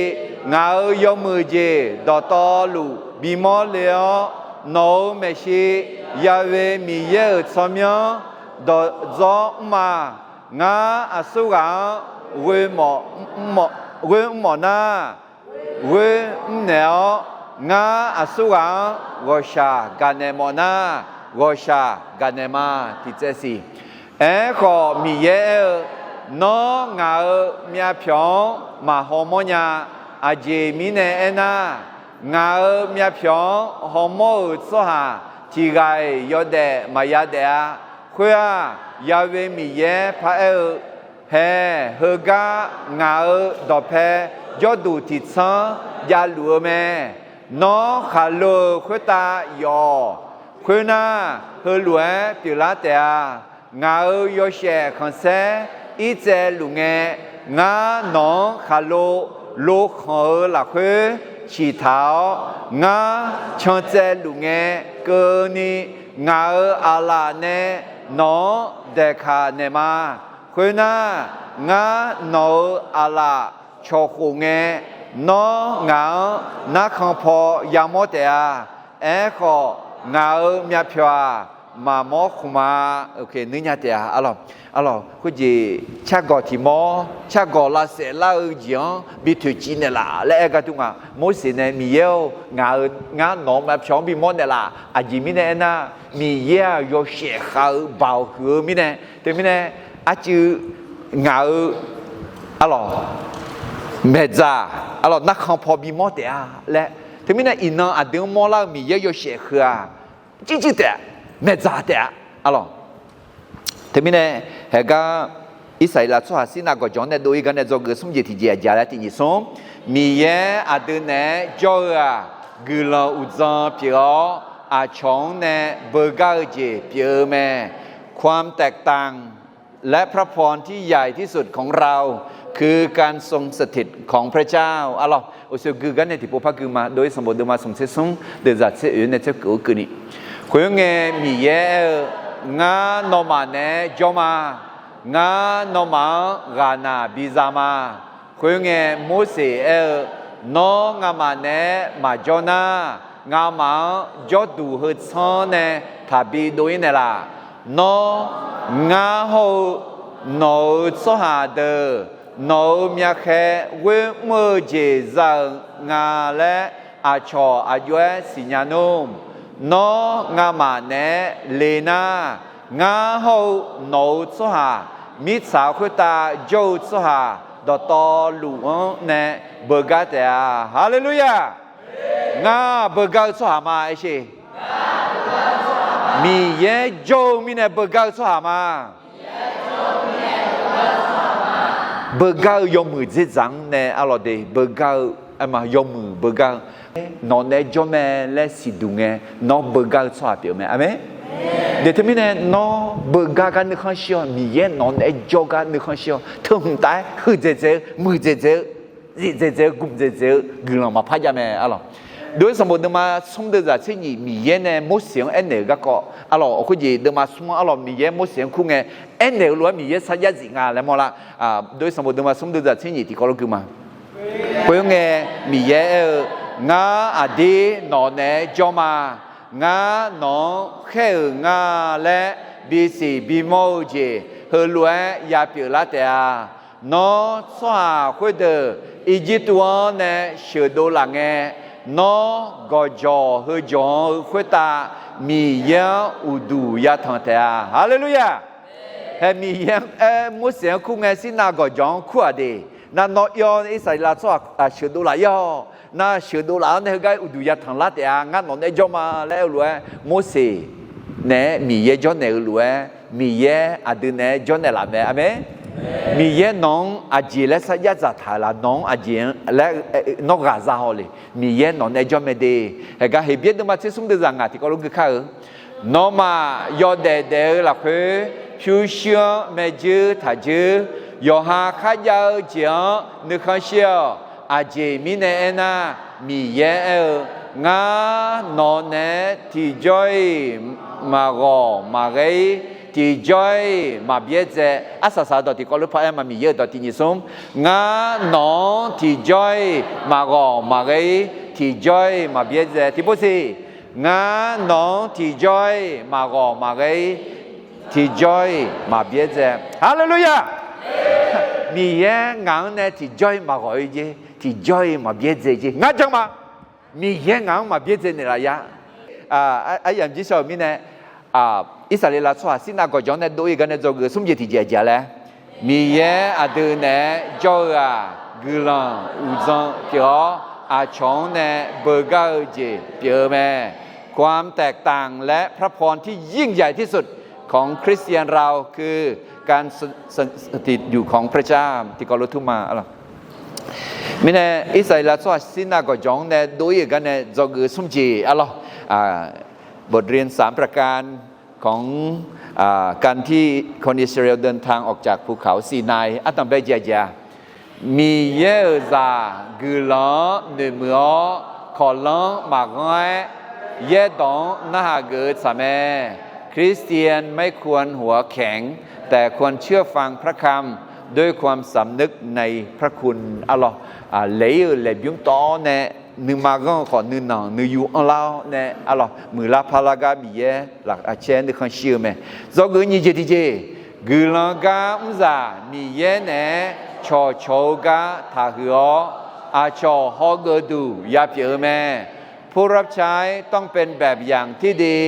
ngaq-euq yawmuiq jeq dawqtawvluf bimawr le-awr, nawq-euq maeqshi, Ya'we Miqyaer-euq tsawrmyanr dawqdzawr mr ma. Ngar aqsurghaq-anr ghoer mr mawf nar, ghoer mrnaeq-awr, ngar aqsurghaq-anr ghawqshaq gaqnaeq mawf nar, ghawqshaq gaqnaeq ma. Tiqtsaev siq. Aerkhawf, Miqyaer aer-eu, Nawr ngaq-euq myavpyawq-anr maqhaw mawrnya. Aqjeq mirnae aernar, ngaq-euq myavpyawq-anr hawmawr-euq tsawrhaq tiq ghaq-iq yawdaef maqya daef-a. Khoer-aq, Ya'we Miqyaer paraer-eu, Haeq, heugar ngaq-euq dawqpae jawrduq tiqtsanr javluf-eu mae. Nawr khaqlo-euq khoertav yawf-awq. Khoernar, heulof-aer pyeuflar taef-a. Ngaq-euq yawshaef khanqsaer irtsaev luf ngae, ngar nawq-anr khaqlo lokhanq-eu lafkhoer ciqtaq-awr, ngar cantsaev luf ngae keuvni, ngaq-euq aqlaf nae nawq-anr daeqkaq naeq ma. Khoernar, ngar nawq-euq aqlaf cawqkhof ngae, nawr ngaq-anr narkhan paw yamawr taef-a. Aerkhawf, ngaq-euq myavpyawq-aq, maqmawr khmq ma. Nuirnya taef-a. Arlawq, khoerjeq cargawq tiq mawr, cargawq lavsaef lar-eu jeq-anr bi toeqciv naeqlaf laer aer gar dur nga. Morseq nae Miqyaer-or, ngaq-euq, ngar nawq-euq myavpyawq-anr bimawr naeqlaf. Aqjeq mirnae aernar, Miqyaer-aq yawshaef khav-eu baoq huiq-eu mirnae. Teumirnae, arcuiv ngaq-euq, arlawq, maeqdzaq, arlawq, narkhan paw bimawr taef-a laer. Teumirnae iqnan aqdui-anr mawrlar-eu Miqyaer yawshaef heu-aq, jirjuir taef-a, maeqdzaq taef-a, arlawq. Teumirnae, haeqgar Irsaqleqlav tsawrhaq Sirnav gawqjawq-anr nae dov-ir gar nae dzawgeuf smr jeq tiqjeq aqjeq laer tiq nyiq smr, Miqyaer aqdui naeq-aer jawr-eu-aq, guiqlanq uqdzan pyeuf-awr, aqcawq-anr nae beugar-eu jeq pyeuf-eu mae. ความแตกต่าง และพระพรที่ใหญ่ที่สุดของเรา คือการทรงสถิตของพระเจ้า arlawq. Uqshoe gui gar nae tiqpov par gui ma. Dov-ir sanqbof deuvma smq tser smr, deuvzaq tser oeq nae tser keuv-eu keuvni. Khoerngae, Miqyaer aer-eu, Ngar nawmaf naeq-aer jawr ma. Ngar nawmaf-anr ghaqnaq biza ma. Khoerngae, Morseq aer-eu, Nawr ngamaf naeq-aer maqjawr nar, ngamaf-anr jawrduq heu tsanr nae taqbi dov-ir naeqlaf. Nawr, ngar hawr-eu nawq-euq tsawrhaq deuq, nawq-euq myavkhaer ghoer mr-eu jeq za-euq nga laer aqcawq aq jov-aer siqnya nmr. Nawr ngamaf naeq-aer le nar, ngar hawr-eu nawq-euq tsawrhaq, mirtsaq khoertav jawr-eu tsawrhaq dawqtawvluf-anr nae beugar taef-a. Haleluya! Ngar beugar-eu tsawrhaq ma, aer sher. Miqyaer jawr-eu mirnae beugar-eu tsawrhaq ma. Beugar-eu yawmuiq dzerdzaq-anr nae arlawq de beugar-eu, aerma yawmuiq beugar-eu. Nawq naeq-aer jawr mae laer siqduq ngae, nawr beugar-eu tsawrhaq pyeuf-eu mae. Aqmeq. Deuq teumirnae nawr beugar gar nuikhanr shir-awr, Miqyaer nawq-anr naeq-aer jawr gar nuikhanr shir-awr, teuhmq taf-aer huiqdzaeq dzaeq-eu, muiqdzaeq dzaeq-eu, zifdzaeq dzaeq-eu, gmqdzaeq dzaeq-eu guiqlanq maqpar jav mae arlawq. Dov-ir sanqbof deuvma smr deuvzaq tser nyiq Miqyaer nae Morseq-anr aernaeq-euq garkawv arlawq, khoerjeq deuvma smr-anr arlawq Miqyaer Morseq-anr kur ngae, aernaeq-euq lof-aer Miqyaer sarjax zif nga laer mawrlar. Dov-ir sanqbof deuvma smr deuvzaq tser nyiq tiqkawv lof gui ma. Khoerngae, Miqyaer aer-eu, Ngar aqdir nawq naeq-aer jawr ma. Ngar nawq-anr khaer-euq nga laer bisiq bimawr-eu jeq heulof-aer yapyeuf lar taef-a. Nawr tsawrhaq khoerdeuq Irjirtuv-anr nae sheuqdov laf ngae, nawr gawqjawq heujawq-anr-eu khoertav Miqyaer-anr uqduq yatanq taef-a. Haleluya! Hae Miqyaer-anr aer, Morseq-anr kur ngae, Sirnav gawqjawq-anr kur-aq de. Nar nawr ir-awr Irsaqleqlav tsawrhaq sheuqdov laf ir-awq. Nar sheuqdov laf-anr nae heugar uqduq yatanq lar taef-a. Ngar nawq naeq-aer jawr ma laer aer-eu lof-aer Morseq naeq-aer Miqyaer jawrnaeq-eu lof-aer, Miqyaer aqdui naeq-aer jawrnaeq laf mae. Aqmeq. Miqyaer nawq-anr aqjeq laer sarjax dzaqtaq-euq laf, nawq-anr aqjeq laer nawr ghaq za haw le. Miqyaer nawq naeq-aer jawr mae de. Haegar Heqbyaer deuvma tser smr deuvzaq ngaq tiqkawv lof gui kar-eu, Nawmaf yawdaef daef-eu lafkhoer pyurshuir-anr maerjuir taqjuir. Yawqha kharjav-eu jeq-anr nuikhanr shir-awq. Aqjeq mirnae aernar, Miqyaer aer-eu, Ngar nawq naeq-aer tiqjawr-iq maqghawq maqghae-ir, tiqjawr-iq maqbyaerdzae. Arsaq saq dawq tiqkawv lof par aer ma, Miqyaer-euq dawq tiq nyiq smr. Ngar nawq-anr tiqjawr-iq maqghawq maqghae-ir, tiqjawr-iq maqbyaerdzae. Tiqpov siq, Ngar nawq-anr tiqjawr-iq maqghawq maqghae-ir, tiqjawr-iq maqbyaerdzae. Haleluya! Miqyaer ngaq-anr nae tiqjawr-iq maqghawq-ir jer, tiqjawr-iq maqbyaerdzae jer. Ngar jan ma. Miqyaer ngaq-anr maqbyaerdzae naeqlaf ya. Aryamq jir shawr-euq mirnae, Irsaqleqlav tsawrhaq Sirnav gawqjawq-anr nae dov-ir gar nae dzawgeuf smr jeq tiqjeq aqjeq-a laer, Miqyaer aqdui naeq-aer jawr-eu-aq, guiqlanq uqdzan pyeuf-awr, aqcawq-anr nae beugar-eu jeq pyeuf-eu mae. ความแตกต่างและพระพรที่ยิ่งใหญ่ที่สุดของคริสเตียนเราคือการส- สถิตอยู่ของพระเจ้า tiqkawv lof tur ma. Mirnae Irsaqleqlav tsawrhaq Sirnav gawqjawq-anr nae dov-ir-euq gar nae dzawgeuf smr jeq arlawr, บทเรียนสามประการของการที่คนอิสราเอลเดินทางออกจากภูเขาซีนาย ardanq bae jeq aqjeq-aq, Miqyaer-euq zaq guiqlanq-anr noeqmuiq-awr, kawqlanr maqghanr-aer, yaerdawq-anr narhaq geuf-eu tsaq mae. คริสเตียนไม่ควรหัวแข็ง แต่ควรเชื่อฟังพระคำ ด้วยความสำนึกในพระคุณ arlawr, laeq-ir-euq laeqbymr tawv-awr nae nuima ghanr-eu khawf nuinanq nuiyu anrlar-awr nae arlawr, muiqlar parlar gar Miqyaer lafcaer nuikhanr shir-eu mae. Dzawgeuf nyiq jeq tiqjeq, guiqlanq gar mrzaq Miqyaer naeq-aer cawqcawq-eu gar taqhuiq-awr, aqcawq hawgeuf duq yapyeuf-eu mae. ผู้รับใช้ต้องเป็นแบบอย่างที่ดี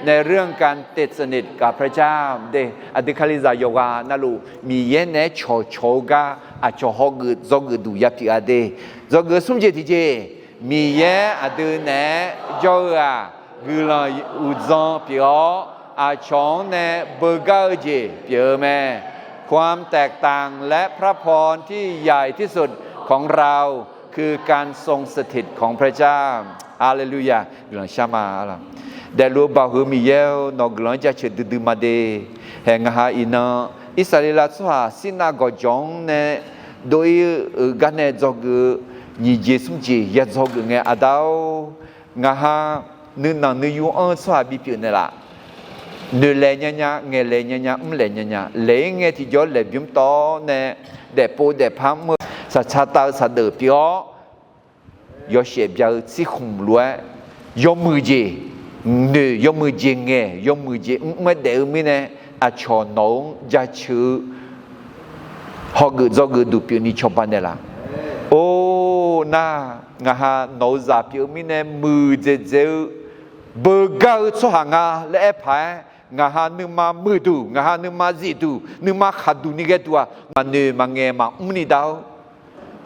ในเรื่องการติดสนิทกับพระเจ้า de. Aqdui Kalizaq yawqghaq navluf Miqyaer naeq-aer cawqcawq-eu gar aqcawq hawgeuf dzawgeuf duq yapyeuf-a de. Dzawgeuf smr jeq tiqjeq, Miqyaer aqdui naeq-aer jawr-eu-aq, guiqlanq uqdzan pyeuf-awr, aqcawq-anr nae beugar-eu jeq pyeuf-eu mae. ความแตกต่างและพระพรที่ใหญ่ที่สุดของเราคือการทรงสถิตของพระเจ้า Haleluya. Guiqlanq shar ma. Daefluf-eu Baoq heu Miqyaer-or, nawq-eu guiqlanq-anr jaceuq duidui ma de. Hae ngaq ha iqnan Irsaqleqlav tsawrhaq Sirnav gawqjawq-anr nae dov-ir-eu gar nae dzawgeuf-eu nyiq jeq smr jeq ya dzawgeuf ngae, Aqda-or, ngaq ha nuinanq nuiyu anr-eu tsawrhaq bipyeuf naeqlaf. Noeqlaeq nyanya, ngaeqlaeq nyanya, mrlaeq nyanya, laeq-ir ngae tiqjawr laeqbymr tawv-awr nae daefpov daefpar mr-eu saqca tav-eu saqdeuq pyeuf-awr, yawshaef bya-eu tsirkhmq lof-aer yawmuiq jeq noeq, yawmuiq jeq ngaeq, yawmuiq jeq mr-aer daef-eu mirnae, aqcawq nawq-anr jaceuq-eu hawgeuf dzawgeuf duq pyeufni cawba naeqlaf. Or, nar, ngaq ha nawq-eu zaq pyeuf-eu mirnae muiqdzaeq dzaeq-eu beugar-eu tsawrhaq nga laer aer paq-aer, ngaq ha nuima muiqduq, ngaq ha nuima zifduq, nuima khaqduq ni ghae duq-aq, maqnoeq maqngaeq maqmr ni dar-awr,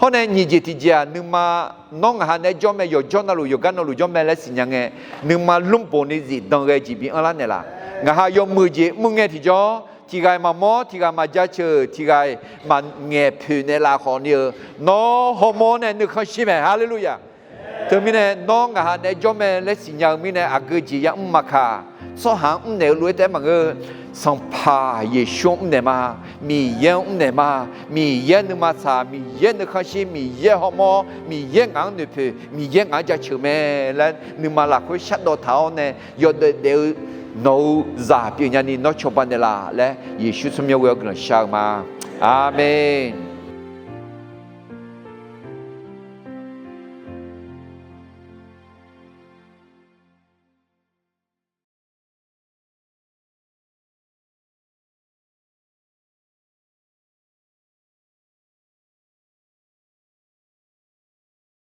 hawr nae nyiq jeq tiqjeq-aq, nuima nawr ngaq ha naeq-aer jawr mae, yawqjawr navluf yawqgar navluf jawr mae laer siqnya ngae, nuima lmrboq ni zifdan ghae jeq bi anrlar naeqlaf. Ngaq ha yawmuiq jeq mr ngae tiqjawr, tiq ghaq-iq maqmawr, tiq ghaq maqjaceuq, tiq ghaq-iq maqngaeq poeq naeqlaf khawf ni-eu, nawr hawmawr nae nuikhanr shir mae. Haleluya. Teumirnae nawr ngaq ha naeq-aer jawr mae laer siqnya-eu mirnae aqgeu jeq yamr maqkaq, tsawrhaq-anr mrnaeq-eu lof-aer taef-aer maqngeur. Sanqpaq Yeqsur-anr mrnaeq ma. Miqyaer-anr mrnaeq ma. Miqyaer nuima tsaq, Miqyaer nuikhanr shir, Miqyaer hawmawr, Miqyaer ngaq-anr noeqpoeq, Miqyaer ngaq-anr jaceuq mae laer nuima lafkhoer shardawv taq-awr nae yawdaef daef-eu nawq-eu zaq pyeufnya ni nawr cawba naeqlaf laer Yeqsur tsawrmyanr ghoe-awr guiqlanq shar-eu ma. Aqmeq.